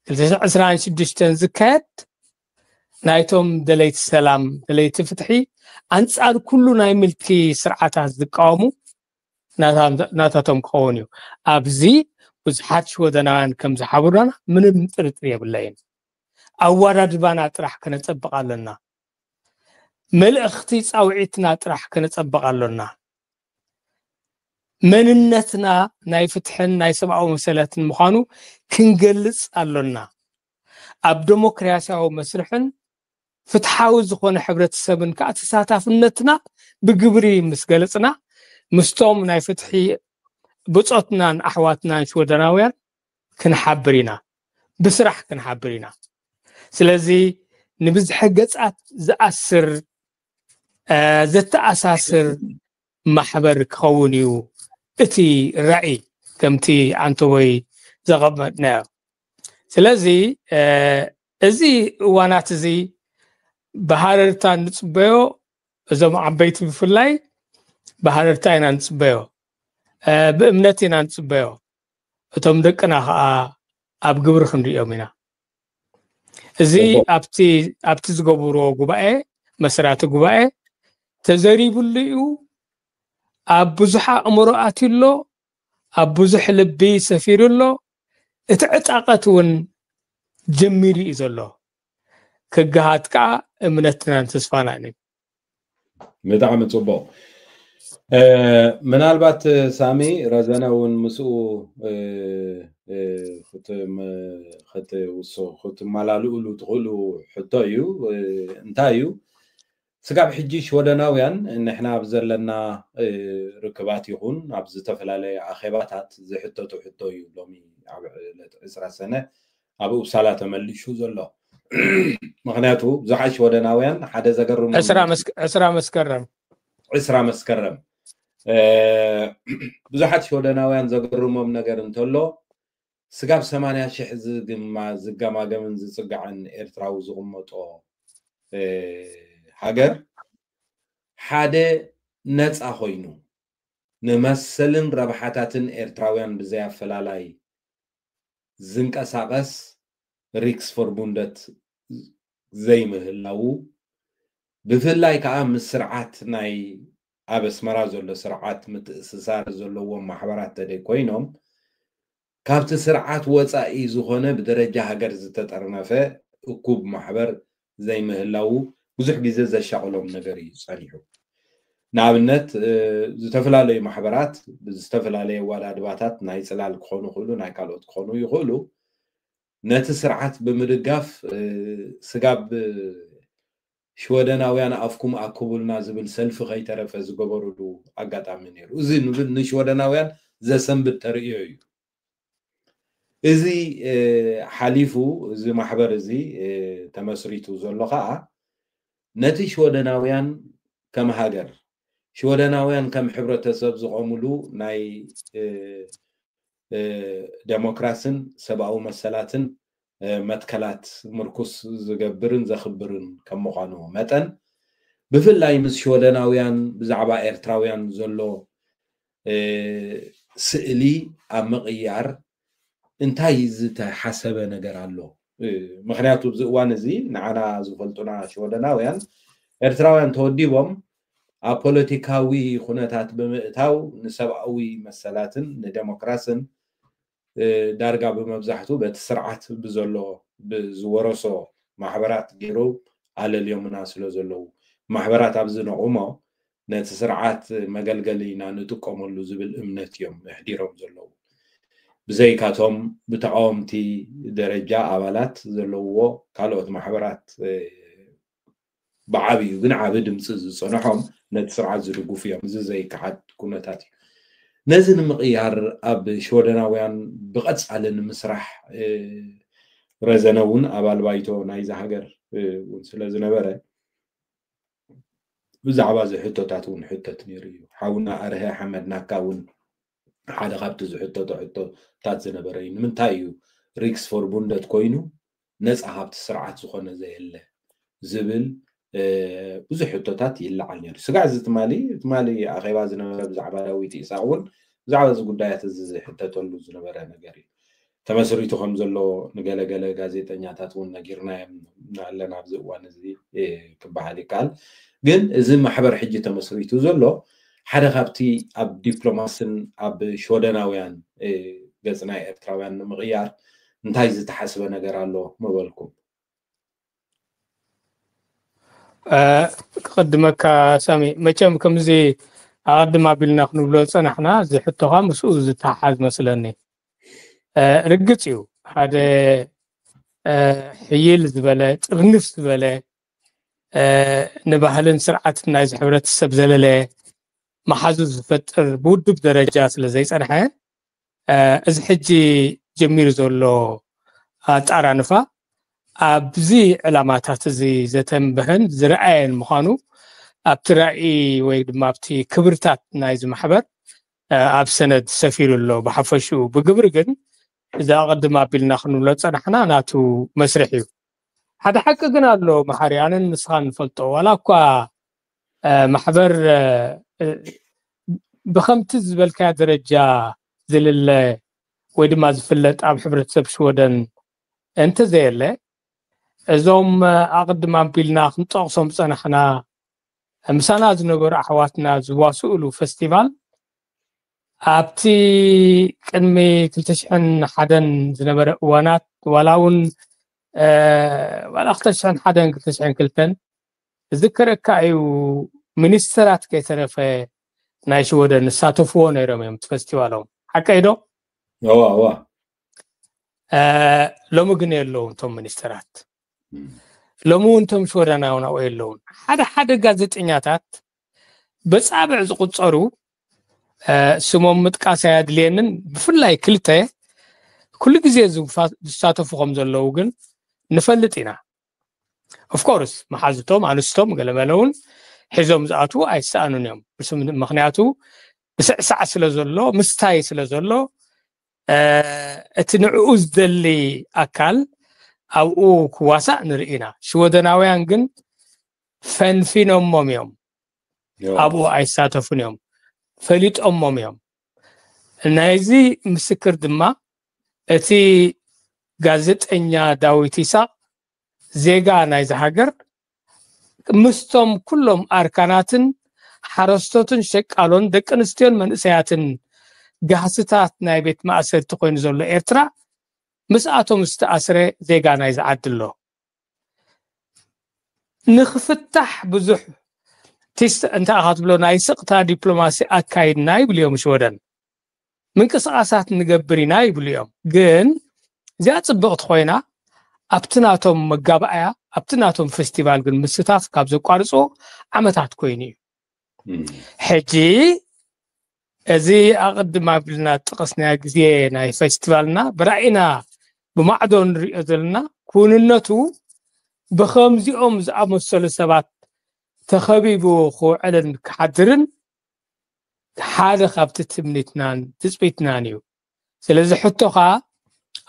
ክልተ ሽሕን ዕስራን ሽዱሽተን ዝካየድ ናይቶም ደለይቲ ሰላም ደለይቲ ፍትሒ ኣንጻር ኩሉ ናይ ምልኪ ስርዓታት ዝቃወሙ ናታቶም ክኸውን እዩ። ኣብዚ ብዙሓት ሽወደናውያን ከም ዝሓብሩና ምንም ጥርጥር የብለይን። ኣወዳድባና ጥራሕ ከነጸብቕ ኣለና። መልእኽቲ ጻውዒትና ጥራሕ ከነጸብቕ ኣሎና። መንነትና ናይ ፍትሕን ናይ ሰብኣዊ መሰላትን ምዃኑ ክንገልጽ ኣሎና። ኣብ ዴሞክራሲያዊ መስርሕን ፍትሓዊ ዝኾነ ሕብረተሰብን ከዓ ተሳታፍነትና ብግብሪ ምስ ገለጽና ምስቶም ናይ ፍትሒ ብጾትናን ኣሕዋትናን ሽወደናውያን ክንሓብር ኢና፣ ብስራሕ ክንሓብር ኢና። ስለዚ ንብዝሒ ገጻት ዝኣስር ዘተኣሳስር ማሕበር ክኸውን እዩ እቲ ራእይ፣ ከምቲ ኣንተወይ ዘቐመጥናዮ። ስለዚ እዚ እዋናት እዚ ብሃረርታ ንፅበዮ። እዞም ዓበይቲ ብፍላይ ብሃረርታ ኢና ንፅበዮ፣ ብእምነት ኢና ንፅበዮ። እቶም ደቅና ከዓ ኣብ ግብሪ ክንሪኦም ኢና። እዚ ኣብቲ ዝገብርዎ ጉባኤ፣ መስራቲ ጉባኤ ተዘሪብሉ እዩ። ኣብ ብዙሕ ኣእምሮ ኣትዩ ኣሎ፣ ኣብ ብዙሕ ልቢ ሰፊሩ ኣሎ። እቲ ዕጣቐት እውን ጀሚሩ እዩ ዘሎ። ክገሃት ከዓ እምነትናን ተስፋናን እዩ። ብጣዕሚ ፅቡቕ። ምናልባት ሳሚ ረዘነ እውን ምስኡ ክትውስኹ ክትመላልእሉ ትኽእሉ ሕቶ እዩ። እንታይ እዩ ስጋብ ሕጂ ሽወደናውያን ንሕና ኣብ ዘለና ርክባት ይኹን ኣብ ዝተፈላለየ ኣኼባታት ዝሕተቱ ሕቶ እዩ። ሎሚ ኣብ ዕለት ዕስራ ሰነ ኣብ ኡፕሳላ ተመሊሹ ዘሎ። ምክንያቱ ብዙሓት ሽወደናውያን ሓደ ዘገርሙ ዕስራ መስከረም ዕስራ መስከረም ብዙሓት ሽወደናውያን ዘገርሞም ነገር እንተሎ ስጋብ ሰማንያ ሽሕ ዝግማ ዝገማገምን ዝፅጋዕን ኤርትራዊ ዝቕመጦ ሃገር ሓደ ነፃ ኮይኑ ንመሰልን ረብሓታትን ኤርትራውያን ብዘይ ኣፈላላይ ዝንቀሳቐስ ሪክስ ፎርቡንደት ዘይምህላዉ፣ ብፍላይ ከዓ ምስ ስርዓት ናይ ኣብ ኣስመራ ዘሎ ስርዓት ምትእስሳር ዘለዎም ማሕበራት ተደይ ኮይኖም ካብቲ ስርዓት ወፃኢ ዝኾነ ብደረጃ ሃገር ዝተጠርነፈ እኩብ ማሕበር ዘይምህላዉ ብዙሕ ግዜ ዘሻቕሎም ነገር እዩ ፀኒሑ። ንኣብነት ዝተፈላለዩ ማሕበራት ብዝተፈላለየ ኣወዳድባታት ናይ ፅላል ክኾኑ ይኽእሉ፣ ናይ ካልኦት ክኾኑ ይኽእሉ። ነቲ ስርዓት ብምድጋፍ ስጋብ ሽወደናውያን ኣፍኩም ኣክቡልና ዝብል ሰልፊ ከይተረፈ ዝገበሩሉ ኣጋጣሚ ነይሩ። እዚ ንሽወደናውያን ዘሰንብድ ተርእዮ እዩ። እዚ ሓሊፉ እዚ ማሕበር እዚ ተመስሪቱ ዘሎ ከዓ ነቲ ሽወደናውያን ከም ሃገር ሽወደናውያን ከም ሕብረተሰብ ዝቆምሉ ናይ ደሞክራስን ሰብኣዊ መሰላትን መትከላት ምርኩስ ዝገብርን ዘኽብርን ከም ምዃኑ መጠን ብፍላይ ምስ ሽወደናውያን ብዛዕባ ኤርትራውያን ዘሎ ስእሊ ኣብ ምቕያር እንታይ ዝተሓሰበ ነገር ኣሎ? ምክንያቱ ኣብዚ እዋን እዚ ንዓና ዝፈልጡና ሽወደናውያን ኤርትራውያን ተወዲቦም ኣብ ፖለቲካዊ ኩነታት ብምእታው ንሰብኣዊ መሰላትን ንደሞክራስን ዳርጋ ብመብዛሕቱ በቲ ስርዓት ብዘሎ ብዝወረሶ ማሕበራት ገይሩ ኣለልዮምና ስለ ዘለዉ ማሕበራት ኣብዚ ነቑሞ ነቲ ስርዓት መገልገሊ ኢና ንጥቀመሉ ዝብል እምነት እዮም ኣሕዲሮም ዘለዉ። ብዘይካቶም ብተቃወምቲ ደረጃ ኣባላት ዘለውዎ ካልኦት ማሕበራት ብዓብዩ ግን ዓቢ ድምፂ ዝፀንሖም ነቲ ስርዓት ዝድግፉ እዮም። እዚ ዘይከሓድ ኩነታት እዩ። ነዚ ንምቕያር ኣብ ሽወደናውያን ብቐፃሊ ንምስራሕ ረዘነ እውን ኣባል ባይቶ ናይዚ ሃገር እውን ስለ ዝነበረ ብዛዕባ እዚ ሕቶታት እውን ሕተት ነይሩ እዩ። ሓውና ኣርሀ ሓመድ ናካ እውን ሓደ ካብቲ ዝሕተቶ ሕቶታት ዝነበረ እዩ። ንምንታይ እዩ ሪክስ ፎርቡንደት ኮይኑ ነፃ ካብቲ ስርዓት ዝኾነ ዘየለ ዝብል ብዙሕ ሕቶታት ይለዓል ነይሩ። ስጋዕ እዚ ትማሊ ትማሊ ኣኼባ ዝነበረ ብዛዕባ ዳዊት ኢሳቅ እውን ብዛዕባ እዚ ጉዳያት እዚ ዝሕተተሉ ዝነበረ ነገር እዩ። ተመስሪቱ ከም ዘሎ ንገለገለ ጋዜጠኛታት እውን ነጊርናዮም ኣለና ኣብዚ እዋን እዚ ክበሃል ይከኣል። ግን እዚ ማሕበር ሕጂ ተመስሪቱ ዘሎ ሓደ ካብቲ ኣብ ዲፕሎማስን ኣብ ሽወደናውያን ገጽ ናይ ኤርትራውያን ንምቕያር እንታይ ዝተሓስበ ነገር ኣሎ ምበልኩም? ክቕድመካ ሳሚ፣ መቸም ከምዚ ኣቐድም ኣቢልና ክንብሎ ዝጸናሕና እዚ ሕቶኻ ምስኡ ዝተሓሓዝ መስለኒ። ርግጽ እዩ ሓደ ሕይል ዝበለ ጥርንፍ ዝበለ ንባህልን ስርዓትን ናይዚ ሕብረተሰብ ዘለለ መሓዙ ዝፈጥር ብውድብ ደረጃ ስለ ዘይጸንሐ እዚ ሕጂ ጀሚሩ ዘሎ ኣጣራንፋ ኣብዚ ዕላማታት እዚ ዘተንበሀን ዝረኣየን ምዃኑ ኣብቲ ራእይ ወይ ድማ ኣብቲ ክብርታት ናይዚ ማሕበር ኣብ ሰነድ ሰፊሩ ኣሎ። ብሓፈሽኡ ብግብሪ ግን እዚ ኣቐድም ኣቢልና ክንብሎ ዝጸናሕና ናቱ መስርሕ እዩ። ሓደ ሓቂ ግን ኣሎ መሓሪ፣ ኣነን ንስኻን ንፈልጦ፣ ዋላ እኳ ማሕበር ብከምቲ ዝበልካዮ ደረጃ ዝልለ ወይ ድማ ዝፍለጥ ኣብ ሕብረተሰብ ሽወደን እንተዘየለ፣ እዞም ኣቐድም ኣቢልና ክንጠቕሶም ዝጸናሕና ምሳና ዝነበሩ ኣሕዋትና ዝዋስእሉ ፈስቲቫል ኣብቲ ቅድሚ ክልተ ሽሕን ሓደን ዝነበረ እዋናት፣ ዋላ እውን ዋላ ክልተ ሽሕን ሓደን ክልተ ሽሕን ክልተን ዝዝከረካ እዩ። ሚኒስተራት ከይተረፈ ናይ ሽወደን ዝሳተፍዎ ነይሮም እዮም እቲ ፈስቲቫሎም። ሓቀይ ዶ? እዋ እዋ። ሎሚ ግን የለውን እቶም ሚኒስተራት። ሎሚ እውን እቶም ሽወደናውያን ኣብኡ የለውን። ሓደ ሓደ ጋዜጠኛታት በጻብዕ ዝቁጸሩ፣ ስሞም ምጥቃስ ኣየድልየንን፣ ብፍላይ ክልተ ኩሉ ግዜ ዝሳተፉ ከም ዘለዉ ግን ንፈልጥ ኢና። ኦፍኮርስ መሓዝቶም ኣንስቶም ገለመለ እውን ሒዞም ዝኣትዉ ኣይሰኣኑን እዮም። ምክንያቱ ብስዕሳዕ ስለ ዘሎ፣ ምስታይ ስለ ዘሎ፣ እቲ ንዕኡ ዝደሊ ኣካል ኣብኡ ክዋሳእ ንርኢ ኢና። ሽወደናውያን ግን ፈንፊኖሞም እዮም፣ ኣብኡ ኣይሳተፉን እዮም፣ ፈሊጦሞም እዮም። ናይዚ ምስክር ድማ እቲ ጋዜጠኛ ዳዊት ይስሐቅ ዜጋ ናይዚ ሃገር ምስቶም ኩሎም ኣርካናትን ሓረስቶትን ሸቃሎን ደቂ ኣንስትዮን መንእሰያትን ጋህስታት ናይ ቤት ማእሰርቲ ኮይኑ ዘሎ ኤርትራ ምስኣቶም ዝተኣስረ ዜጋ ናይዚ ዓዲ ኣሎ። ንኽፍታሕ ብዙሕ ቲስት እንታይ ኢኻ ትብሎ ናይ ስቕታ ዲፕሎማሲ ኣካይድና ይብሉ እዮም ሽወደን። ምንቅስቃሳት ንገብር ኢና ይብሉ እዮም። ግን እዚኣ ጽብቕቲ ኮይና ኣብቲ ናቶም መጋባእያ ኣብቲ ናቶም ፌስቲቫል ግን ምስታፍ ካብ ዘቋርጽዎ ዓመታት ኮይኑ እዩ። ሕጂ እዚ ኣቐድም ኣቢልና ጥቕስናዮ ግዜ ናይ ፌስቲቫልና ብራእይና ብማዕዶ ንሪኦ ዘለና ክውንነቱ ብኸምዚኦም ዝኣመሰሉ ሰባት ተኸቢቡ ክውዕልን ክሓድርን ሓደ ካብቲ ትምኒትናን ትጽቢትናን እዩ። ስለዚ ሕቶኻ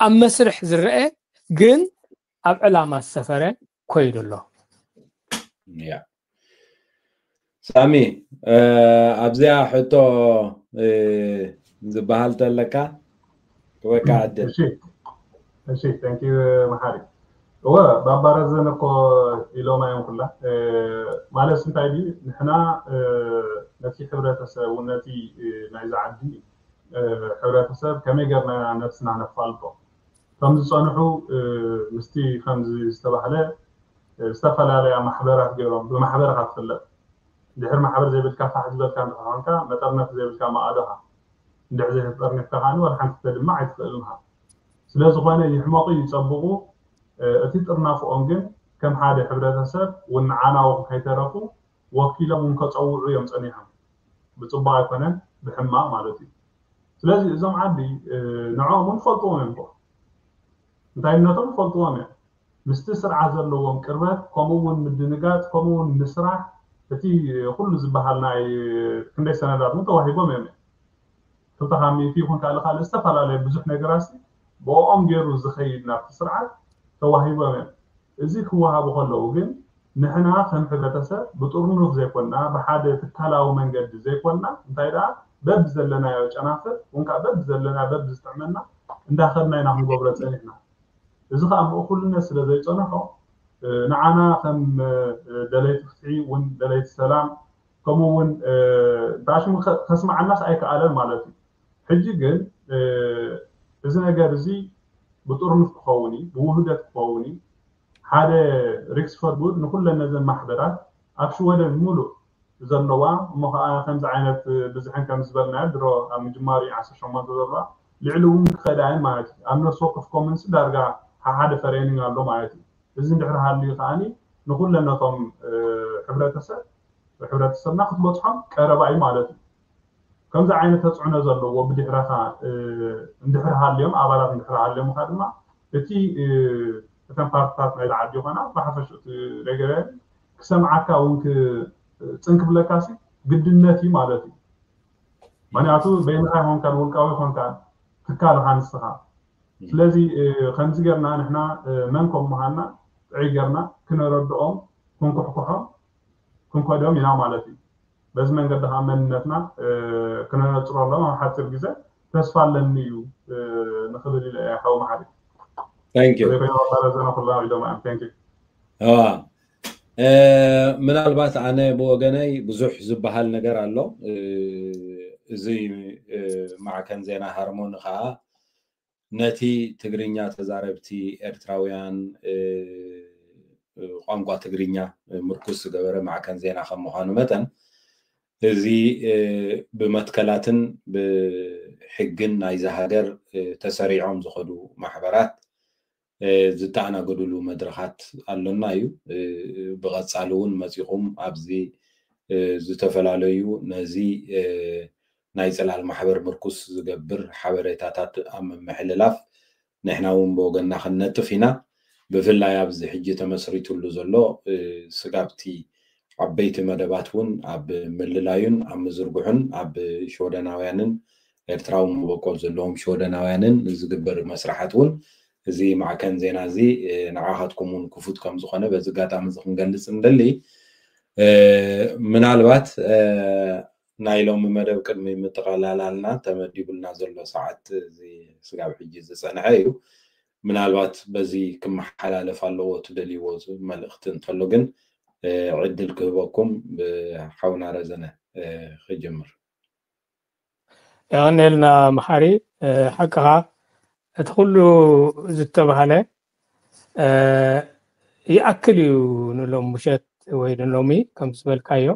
ኣብ መስርሕ ዝረአ ግን ኣብ ዕላማ ዝሰፈረ ኮይኑ ኣሎ። ሳሚ ኣብዚኣ ሕቶ ዝበሃል ተለካ ክበካ ዕድል። እሺ፣ thank you መሓሪ። እወ ባባረዘን እኮ ኢሎማ እዮም ኩላ። ማለት እንታይ ድዩ ንሕና ነቲ ሕብረተሰብ ነቲ ናይዚ ዓዲ ሕብረተሰብ ከመይ ገርና ነብስና ነፋልጦ ከም ዝፀንሑ ምስቲ ከምዚ ዝተባህለ ዝተፈላለያ ማሕበራት ገይሮም ብማሕበር ኢኻ ትፍለጥ። ድሕር ማሕበር ዘይብልካ ፋሕ ዝበልካ እንተኾንካ መጠርነፍ ዘይብልካ መኣዶኻ እንድሕ ዘይተጠርኒፍካ ከዓኒ ወላ ሓንቲ ተድማዕ ኣይትኽእልን ኢኻ። ስለዝኾነ ይሕመቑ ይፀብቑ እቲ ጥርናፍኦም ግን ከም ሓደ ሕብረተሰብ እውን ንዓና እውን ከይተረፉ ወኪሎም እውን ከፀውዑ እዮም ፀኒሖም። ብፅቡቕ ኣይኮነን ብሕማቕ ማለት እዩ። ስለዚ እዞም ዓዲ ንዕኦም እውን ፈልጥዎም እዮም እኮ እንታይነቶም ፈልጥዎም እዮም። ምስቲ ስርዓት ዘለዎም ቅርበት ከምኡ እውን ምድንጋፅ ከምኡ እውን ምስራሕ እቲ ኩሉ ዝበሃል ናይ ክንደይ ሰነዳት እውን ተዋሂቦም እዮም። ክልተ ካብ ሚእቲ ይኹን ካልእ ካልእ ዝተፈላለየ ብዙሕ ነገራት ብኦም ገይሩ ዝኸይድ ናብቲ ስርዓት ተዋሂቦም እዮም። እዚ ክወሃቡ ከለዉ ግን ንሕና ከም ሕብረተሰብ ብጥርኑፍ ዘይኮንና ብሓደ ትካላዊ መንገዲ ዘይኮንና እንታይ ደኣ በብ ዘለናዮ ጨናፍር እውን ከዓ በብ ዘለና በብ ዝጥዕመና እንዳኸድና ኢና ክንገብሮ ፀኒሕና። እዚ ከዓ ምእኩልነት ስለ ዘይፀንሖ ንዓና ከም ደለይቲ ፍትሒ እውን ደለይቲ ሰላም ከምኡ እውን ብኣሽሙ ከስማዓናስ ኣይከኣለን ማለት እዩ። ሕጂ ግን እዚ ነገር እዚ ብጥርኑፍ ክኸውን እዩ፣ ብውህደት ክኸውን እዩ። ሓደ ሪክስ ፈርጉድ ንኩለን ነዘን ማሕበራት ኣብ ሽወደን ሙሉእ ዘለዋ እሞ ከዓ ከምዚ ዓይነት ብዝሕን ከም ዝበልናዮ ድሮ ኣብ ምጅማሩ ዓሰርተ ሸሞንተ ዘለዋ ልዕሊ እውን ክኸዳ እየን ማለት እዩ። ኣብ ነፍሲ ወከፍ ኮመንስ ዳርጋ ሓደ ፈሬኒንግ ኣሎ ማለት እዩ። እዚ እንድሕር ሃልዩ ከዓኒ ንኩለን ነቶም ሕብረተሰብ ሕብረተሰብና ክትበፅሖም ቀረባ እዩ ማለት እዩ። ከምዚ ዓይነት ተፅዕኖ ዘለዎ ብድሕረኻ እንድሕር ሃልዮም ኣባላት እንድሕር ሃልዮም ካ ድማ እቲ እተን ፓርትታት ናይ ዓዲ ይኾና ብሓፈሽ እቲ ደገበ ክሰምዓካ እውን ፅን ክብለካ ሲ ግድነት እዩ ማለት እዩ። ምክንያቱ በይንኻ ይኾንካን ውልቃዊ ይኾንካን ትካል ኢኻ ንስኻ። ስለዚ ከምዚ ጌርና ንሕና መን ከም ምዃንና ጥዕይ ጌርና ክነረድኦም ክንኩሕኩሖም ክንከዶም ኢና ማለት እዩ። በዚ መንገዲ ከዓ መንነትና ክነነፅረሎም ኣብ ሓፂር ግዜ ተስፋ ኣለኒ እዩ ንክብል ኢለ እየ ሓው መሓሪ። Thank you። ዘይኮይኑ ኣባረዘና ኩላ ኢሎም እዮም። Thank you። እዋ ምናልባት ኣነ ብወገነይ ብዙሕ ዝበሃል ነገር ኣሎ። እዚ ማዕከን ዜና ሃርሞኒ ከዓ ነቲ ትግርኛ ተዛረብቲ ኤርትራውያን ቋንቋ ትግርኛ ምርኩስ ዝገበረ ማዕከን ዜና ከም ምዃኑ መጠን እዚ ብመትከላትን ብሕግን ናይዚ ሃገር ተሰሪዖም ዝኸዱ ማሕበራት ዝተኣናገዱሉ መድረኻት ኣሎና እዩ። ብቐፃሊ እውን መፂኹም ኣብዚ ዝተፈላለዩ ነዚ ናይ ፅላል ማሕበር ምርኩስ ዝገብር ሓበሬታታት ኣብ ምምሕልላፍ ንሕና እውን ብወገንና ክንነጥፍ ኢና። ብፍላይ ኣብዚ ሕጂ ተመስሪትሉ ዘሎ ስጋብቲ ዓበይቲ መደባት እውን ኣብ ምልላዩን ኣብ ምዝርግሑን ኣብ ሽወደናውያንን ኤርትራዊ መበቆል ዘለዎም ሽወደናውያንን ዝግበር መስራሓት እውን እዚ ማዕከን ዜና እዚ ንዓኻትኩም እውን ክፉት ከም ዝኾነ በዚ ኣጋጣሚ እዚ ክንገልፅ ንደሊ። ምናልባት ናይ ሎሚ መደብ ቅድሚ ምጥቕላላልና ተመዲቡልና ዘሎ ሰዓት እዚ ስጋብ ሕጂ ዝፀንሐ እዩ። ምናልባት በዚ ክመሓላለፍ ኣለዎ ትደልይዎ መልእኽቲ እንተሎ ግን ዕድል ክህበኩም ብሓውና ረዘነ ክጅምር። የቐንየልና መሓሪ። ሓቅኻ እቲ ኩሉ ዝተባህለ ይኣክል እዩ ንሎም ምሸት ወይ ንሎሚ ከም ዝበልካዮ።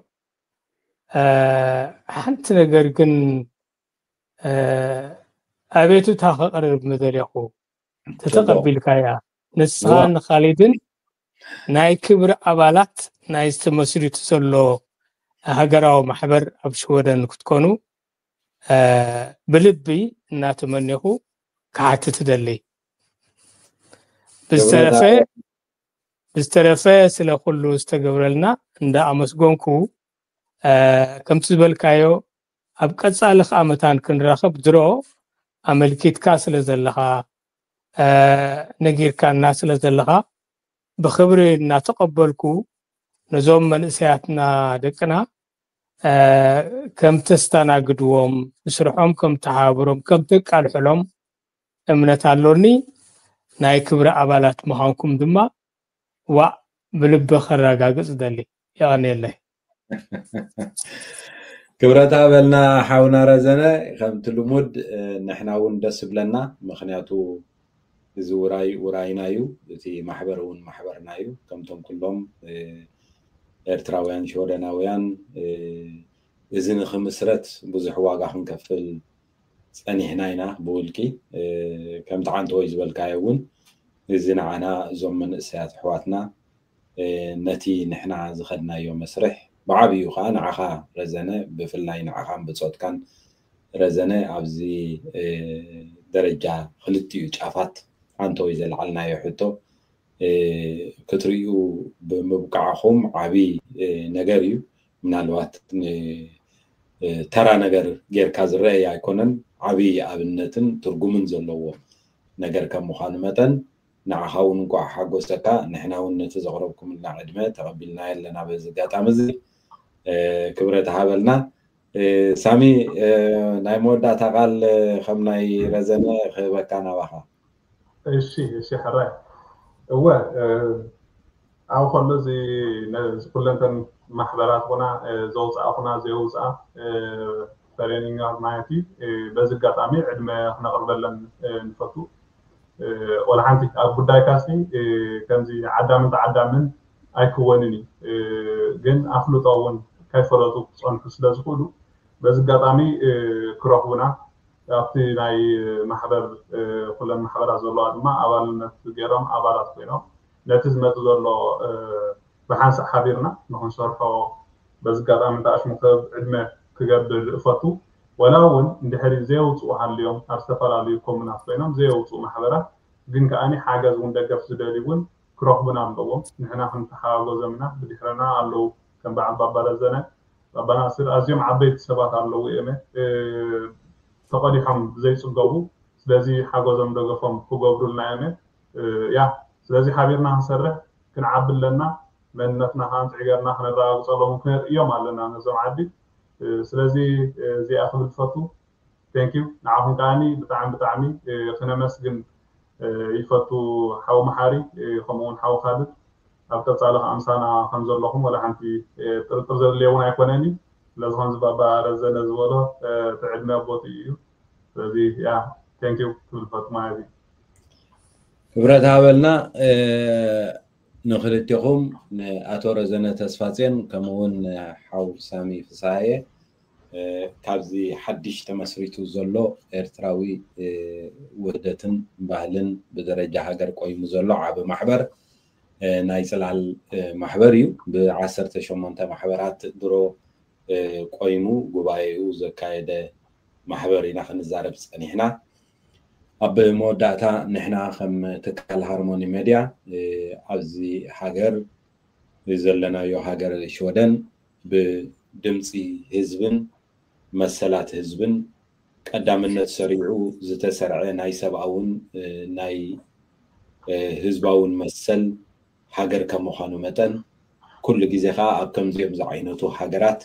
ሓንቲ ነገር ግን ኣቤቱታ ከቕርብ ምደልኹ ተተቐቢልካያ ንስኻን ኻሊድን ናይ ክብሪ ኣባላት ናይ ዝተመስሪቱ ዘሎ ሃገራዊ ማሕበር ኣብ ሽወደን ክትኮኑ ብልቢ እናተመኔኹ ክሓትት እደሊ። ብዝተረፈ ብዝተረፈ ስለ ኩሉ ዝተገብረልና እንዳ ኣመስገንኩ ከምቲ ዝበልካዮ ኣብ ቀጻሊ ከዓ መታን ክንራኸብ ድሮ ኣመልኪትካ ስለ ዘለኻ ነጊርካና ስለ ዘለኻ ብክብሪ እናተቐበልኩ ነዞም መንእሰያትና ደቅና ከም ተስተናግድዎም ብስርሖም ከም ተሓባብሮም ከም ተቃልሕሎም እምነት ኣሎኒ። ናይ ክብሪ ኣባላት ምዃንኩም ድማ ዋእ ብልቢ ከረጋግጽ ደሊ። የቐንየለይ። ክብረት ኣበልና ሓውና ረዘነ። ከምቲ ልሙድ ንሕና እውን ደስ ብለና፣ ምክንያቱ እዚ ውራይ ውራይና እዩ። እቲ ማሕበር እውን ማሕበርና እዩ። ከምቶም ኩሎም ኤርትራውያን ሽወደናውያን እዚ ንክምስረት ብዙሕ ዋጋ ክንከፍል ፀኒሕና ኢና ብውልቂ። ከምቲ ዓንተወይ ዝበልካዮ እውን እዚ ንዓና እዞም መንእሰያት ኣሕዋትና ነቲ ንሕና ዝኸድናዮ መስርሕ ብዓብዩ ከዓ ንዓኻ ረዘነ ብፍላይ ንዓኻን ብፆትካን ረዘነ ኣብዚ ደረጃ ክልቲኡ ጫፋት ዓንተወይ ዘልዓልናዮ ሕቶ ክትርእዩ ብምብቃዕኹም ዓብይ ነገር እዩ። ምናልባት ተራ ነገር ጌርካ ዝረአይ ኣይኮነን። ዓብይ ኣብነትን ትርጉምን ዘለዎ ነገር ከም ምዃኑ መጠን ንዓኻ እውን እንኳዕ ሓጎሰካ። ንሕና እውን ነቲ ዘቕረብኩምልና ዕድመ ተቐቢልናዮ ኣለና። በዚ ኣጋጣሚ እዚ ክብረት ሃበልና። ሳሚ፣ ናይ መወዳእታ ቃል ከም ናይ ረዘነ ክህበካ ናባኻ። እሺ እሺ ሕራይ። እወ ኣብ ከሎ እዚ ኩለንተን ማሕበራት ኩና ዘውፅኣ ኩና ዘየውፅኣ ፈሬኒንጋ ማለት እዩ። በዚ ኣጋጣሚ ዕድመ ክነቕርበለን ንፈቱ። ወላ ሓንቲ ኣብ ጉዳይካሲ ከምዚ ዓዳምን ተዓዳምን ኣይክወንን እዩ። ግን ኣፍልጦ እውን ከይፈለጡ ክፀንሑ ስለ ዝኽእሉ በዚ ኣጋጣሚ ክረኽቡና ኣብቲ ናይ ማሕበር ኩለን ማሕበራት ዘለዋ ድማ ኣባልነት ገይሮም ኣባላት ኮይኖም ነቲ ዝመፅ ዘሎ ብሓንሳእ ሓቢርና ንክንሰርሖ በዚ ኣጋጣሚ እንተኣሽሙ ክብ ዕድመ ክገብር እፈቱ። ወላ እውን እንድሕሪ ዘየውፅኡ ሃልዮም ኣብ ዝተፈላለዩ ኮሙናት ኮይኖም ዘየውፅኡ ማሕበራት ግን ከዓኒ ሓገዝ እውን ደገፍ ዝደልዩ እውን ክረኽቡና ኣለዎም። ንሕና ክንተሓጋገዞም ኢና። ብድሕረና ኣለዉ ከም በዓል ባባ ረዘነ፣ ባባ ናስር ኣዝዮም ዓበይቲ ሰባት ኣለዉ እዮም ተቐዲሖም ዘይፅገቡ። ስለዚ ሓገዞም ደገፎም ክገብሩልና እዮም። ያ ስለዚ ሓቢርና ክንሰርሕ ክንዓቢ ኣለና። መንነትና ከዓ እንፅዕገርና ክነረጋግፀሎም ክንርእዮም ኣለና ነዞም ዓዲ። ስለዚ እዚኣ ክብል ትፈቱ። Thank you ንዓኹም ከዓኒ ብጣዕሚ ብጣዕሚ ክነመስግን ይፈቱ ሓው መሓሪ፣ ከምኡውን ሓው ካልድ። ኣብ ቀፃሊ ከዓ ምሳና ከም ዘለኹም ወላ ሓንቲ ጥርጥር ዘድልየ እውን ኣይኮነኒ። ስለዚ ከምዚ ባባ ረዘነ ዝበሎ እቲ ዕድመ ቦትኡ እዩ። ስለዚ ያ thank you ክብል ፈቱ ማለት እዩ። ክብረት ሃበልና ንክልቴኹም፣ ንኣቶ ረዘነ ተስፋፅዮን ከምኡውን ሓው ሳሚ ፍስሃየ። ካብዚ ሓድሽ ተመስሪቱ ዘሎ ኤርትራዊ ውህደትን ባህልን ብደረጃ ሃገር ቆይሙ ዘሎ ዓቢ ማሕበር ናይ ፅላል ማሕበር እዩ። ብዓሰርተ ሸሞንተ ማሕበራት ድሮ ቆይሙ ጉባኤኡ ዘካየደ ማሕበር ኢና ክንዛረብ ፀኒሕና። ኣብ መወዳእታ ንሕና ከም ትካል ሃርሞኒ ሜድያ ኣብዚ ሃገር ዘለናዮ ሃገር ሽወደን ብድምፂ ህዝብን መሰላት ህዝብን ቀዳምነት ሰሪዑ ዝተሰርዐ ናይ ሰብኣውን ናይ ህዝባውን መሰል ሃገር ከም ምዃኑ መጠን ኩሉ ግዜ ከዓ ኣብ ከምዚኦም ዝዓይነቱ ሃገራት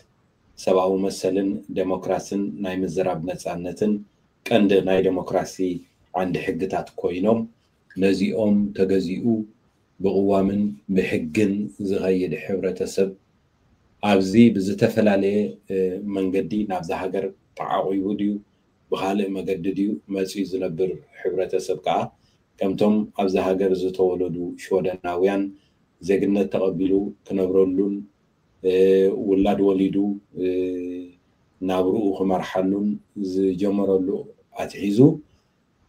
ሰብኣዊ መሰልን ዴሞክራስን ናይ ምዝራብ ነፃነትን ቀንዲ ናይ ዴሞክራሲ ዓንዲ ሕግታት ኮይኖም ነዚኦም ተገዚኡ ብቕዋምን ብሕግን ዝኸይድ ሕብረተሰብ ኣብዚ ብዝተፈላለየ መንገዲ ናብዛ ሃገር ተዓቒቡ ድዩ ብኻልእ መገዲ ድዩ መፂኡ ዝነብር ሕብረተሰብ ከዓ ከምቶም ኣብዚ ሃገር ዝተወለዱ ሽወደናውያን ዜግነት ተቐቢሉ ክነብረሉን ውላድ ወሊዱ ናብርኡ ክመርሓሉን ዝጀመረሉ ኣትሒዙ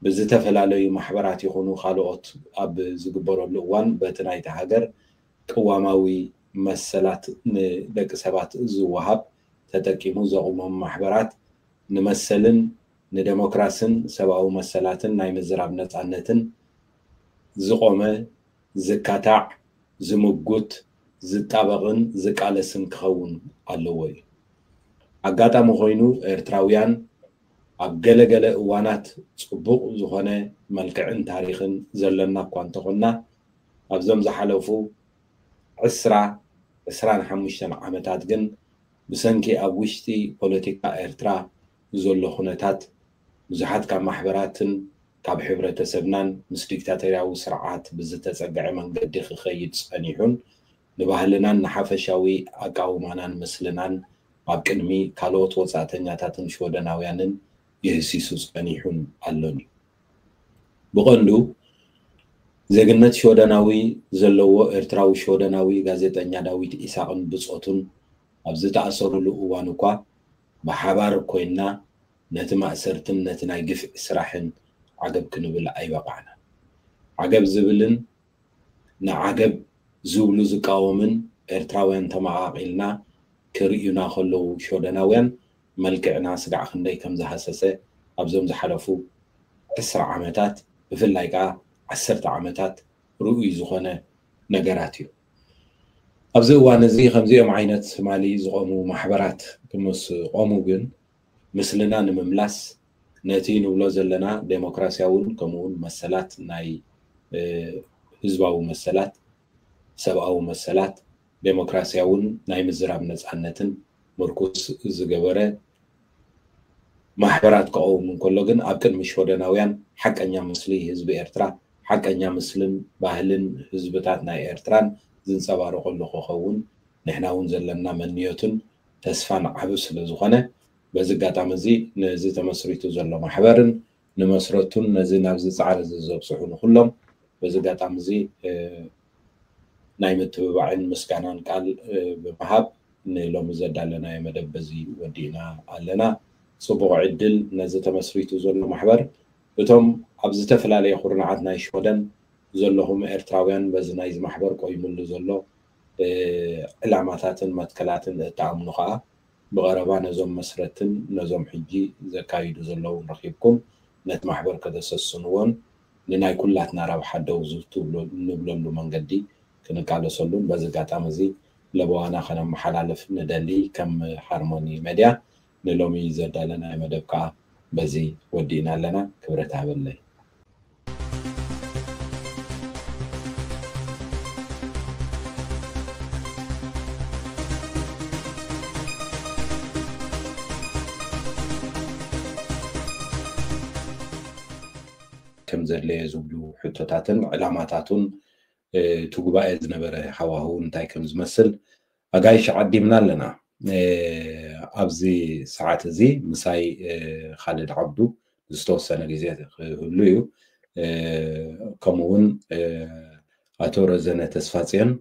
ብዝተፈላለዩ ማሕበራት ይኹኑ ካልኦት ኣብ ዝግበረሉ እዋን በቲ ናይቲ ሃገር ቅዋማዊ መሰላት ንደቂ ሰባት ዝወሃብ ተጠቂሙ ዘቑሞም ማሕበራት ንመሰልን ንደሞክራስን ሰብኣዊ መሰላትን ናይ ምዝራብ ነፃነትን ዝቆመ ዝካታዕ ዝምጉት ዝጣበቕን ዝቃለስን ክኸውን ኣለዎ እዩ። ኣጋጣሚ ኮይኑ ኤርትራውያን ኣብ ገለገለ እዋናት ፅቡቕ ዝኾነ መልክዕን ታሪኽን ዘለና እኳ እንተኾንና ኣብዞም ዝሓለፉ ዕስራ ዕስራን ሓሙሽተን ዓመታት ግን ብሰንኪ ኣብ ውሽጢ ፖለቲካ ኤርትራ ዘሎ ኩነታት ብዙሓት ካብ ማሕበራትን ካብ ሕብረተሰብናን ምስ ዲክታቶርያዊ ስርዓት ብዝተጸግዐ መንገዲ ክኸይድ ጸኒሑን ንባህልናን ንሓፈሻዊ ኣቃውማናን ምስልናን ኣብ ቅድሚ ካልኦት ወጻእተኛታትን ሽወደናውያንን ይህሲሱ ጸኒሑን ኣሎን እዩ። ብቐንዱ ዜግነት ሽወደናዊ ዘለዎ ኤርትራዊ ሽወደናዊ ጋዜጠኛ ዳዊት ኢሳቕን ብጾቱን ኣብ ዝተኣሰሩሉ እዋን እኳ ብሓባር ኮይንና ነቲ ማእሰርትን ነቲ ናይ ግፍዒ ስራሕን ዓገብ ክንብል ኣይበቓዕናን። ዓገብ ዝብልን ንዓገብ ዝብሉ ዝቃወምን ኤርትራውያን ተመቓቒልና ክርእዩና ከለዉ ሽወደናውያን መልክዕና ስጋዕ ክንደይ ከም ዝሃሰሰ ኣብዞም ዝሓለፉ ዕስራ ዓመታት ብፍላይ ከኣ ዓሰርተ ዓመታት ርኡይ ዝኾነ ነገራት እዩ። ኣብዚ እዋን እዚ ከምዚኦም ዓይነት ትማሊ ዝቖሙ ማሕበራት ምስ ቆሙ ግን ምስልና ንምምላስ ነቲ ንብሎ ዘለና ዴሞክራሲያውን ከምኡውን መሰላት ናይ ህዝባዊ መሰላት ሰብኣዊ መሰላት ዴሞክራሲያውን ናይ ምዝራብ ነፃነትን ምርኩስ ዝገበረ ማሕበራት ክቐውም እንከሎ ግን ኣብ ቅድሚ ሽወደናውያን ሓቀኛ ምስሊ ህዝቢ ኤርትራ ሓቀኛ ምስልን ባህልን ህዝብታት ናይ ኤርትራን ዝንፀባረቐሉ ክኸውን ንሕና እውን ዘለና መንዮትን ተስፋን ዓቢ ስለ ዝኾነ በዚ ኣጋጣሚ እዚ ነዚ ተመስሪቱ ዘሎ ማሕበርን ንመስረቱን ነዚ ናብዚ ፃዕሪ እዚ ዘብፅሑ ንኩሎም በዚ ኣጋጣሚ እዚ ናይ ምትብባዕን ምስጋናን ቃል ብምሃብ ንሎሚ ዘዳለናዮ መደብ በዚ ወዲእና ኣለና። ፅቡቕ ዕድል ነዚ ተመስሪቱ ዘሎ ማሕበር እቶም ኣብ ዝተፈላለየ ኩርናዓት ናይ ሽወደን ዘለኹም ኤርትራውያን በዚ ናይዚ ማሕበር ቆይምሉ ዘሎ ዕላማታትን መትከላትን እትኣምኑ ከዓ ብቐረባ ነዞም መስረትን ነዞም ሕጂ ዘካይዱ ዘለውን ረኺብኩም ነቲ ማሕበር ከተሰስንዎን ንናይ ኩላትና ረብሓ ደው ዝትብሎ ንብለሉ መንገዲ ክንቃለሰሉን በዚ ኣጋጣሚ እዚ ለበዋና ከነመሓላልፍ ንደሊ። ከም ሃርሞኒ መድያ ንሎሚ ዘዳለናዮ መደብ ከዓ በዚ ወዲእና ኣለና። ክብረት ሃበለይ። ከም ዘድለየ ዝብሉ ሕቶታትን ዕላማታቱን እቲ ጉባኤ ዝነበረ ሃዋህው እንታይ ከም ዝመስል ኣጋይሽ ዓዲምና ኣለና። ኣብዚ ሰዓት እዚ ምሳይ ካልድ ዓብዱ ዝተወሰነ ግዜ ክህሉ እዩ። ከምኡ እውን ኣቶ ረዘነ ተስፋፅዮን፣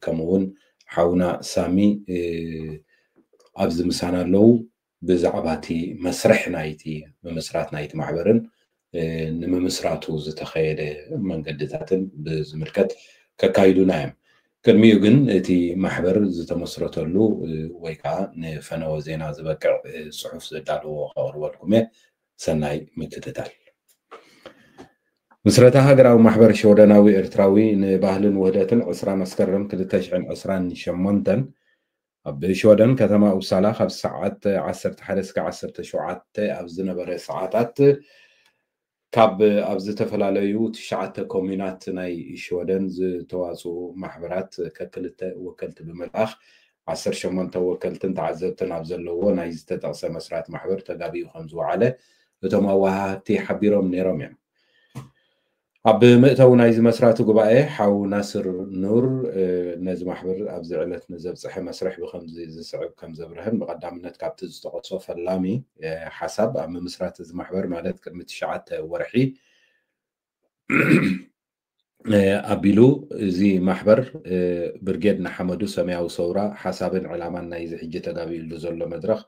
ከምኡ እውን ሓውና ሳሚ ኣብዚ ምሳና ኣለዉ። ብዛዕባ እቲ መስርሕ ናይቲ ምምስራት ናይቲ ማሕበርን ንምምስራቱ ዝተኸየደ መንገድታትን ብዝምልከት ከካይዱና እዮም። ቅድሚኡ ግን እቲ ማሕበር ዝተመስረተሉ ወይ ከዓ ንፈነወ ዜና ዝበቅዕ ፅሑፍ ዘዳለዎ ከቕርበልኩም እየ። ሰናይ ምክትታል። ምስረታ ሃገራዊ ማሕበር ሽወደናዊ ኤርትራዊ ንባህልን ውህደትን ዕስራ መስከረም ክልተ ሽሕን ዕስራን ሸሞንተን ኣብ ሽወደን ከተማ ኡፕሳላ ካብ ሰዓት ዓሰርተ ሓደ እስከ ዓሰርተ ሸውዓተ ኣብ ዝነበረ ሰዓታት ካብ ኣብ ዝተፈላለዩ ትሽዓተ ኮሙናት ናይ ሽወደን ዝተዋፅኡ ማሕበራት ከክልተ ወከልቲ ብምልኣኽ ዓሰርተ ሸሞንተ ወከልትን ተዓዘብትን ኣብ ዘለዎ ናይ ዝተጠቕሰ መስራት ማሕበር ተጋቢኡ ከም ዝወዓለ እቶም ኣወሃህድቲ ሓቢሮም ነይሮም እዮም። ኣብ መእተዊ ናይዚ መስራቲ ጉባኤ ሓው ናስር ኑር ነዚ ማሕበር ኣብዚ ዕለት ንዘብፅሐ መስርሕ ብከምዚ ዝስዕብ ከም ዘብርህን ብቐዳምነት ካብቲ ዝጠቐሶ ፈላሚ ሓሳብ ኣብ ምምስራት እዚ ማሕበር ማለት ቅድሚ ትሽዓተ ወርሒ ኣቢሉ እዚ ማሕበር ብርጌድ ንሓመዱ ሰማያዊ ሰውራ ሓሳብን ዕላማን ናይዚ ሕጂ ተጋቢኡሉ ዘሎ መድረኽ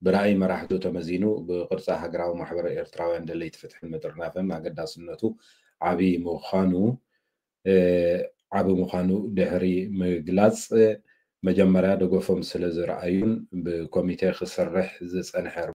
ብራእይ መራሕቱ ተመዚኑ ብቅርፂ ሃገራዊ ማሕበር ኤርትራውያን ደለይቲ ፍትሕን ምጥርናፍን ኣገዳስነቱ ዓብዪ ምዃኑ ዓቢ ምዃኑ ድሕሪ ምግላፅ መጀመርያ ደገፎም ስለ ዝረኣዩን ብኮሚቴ ክሰርሕ ዝፀንሐ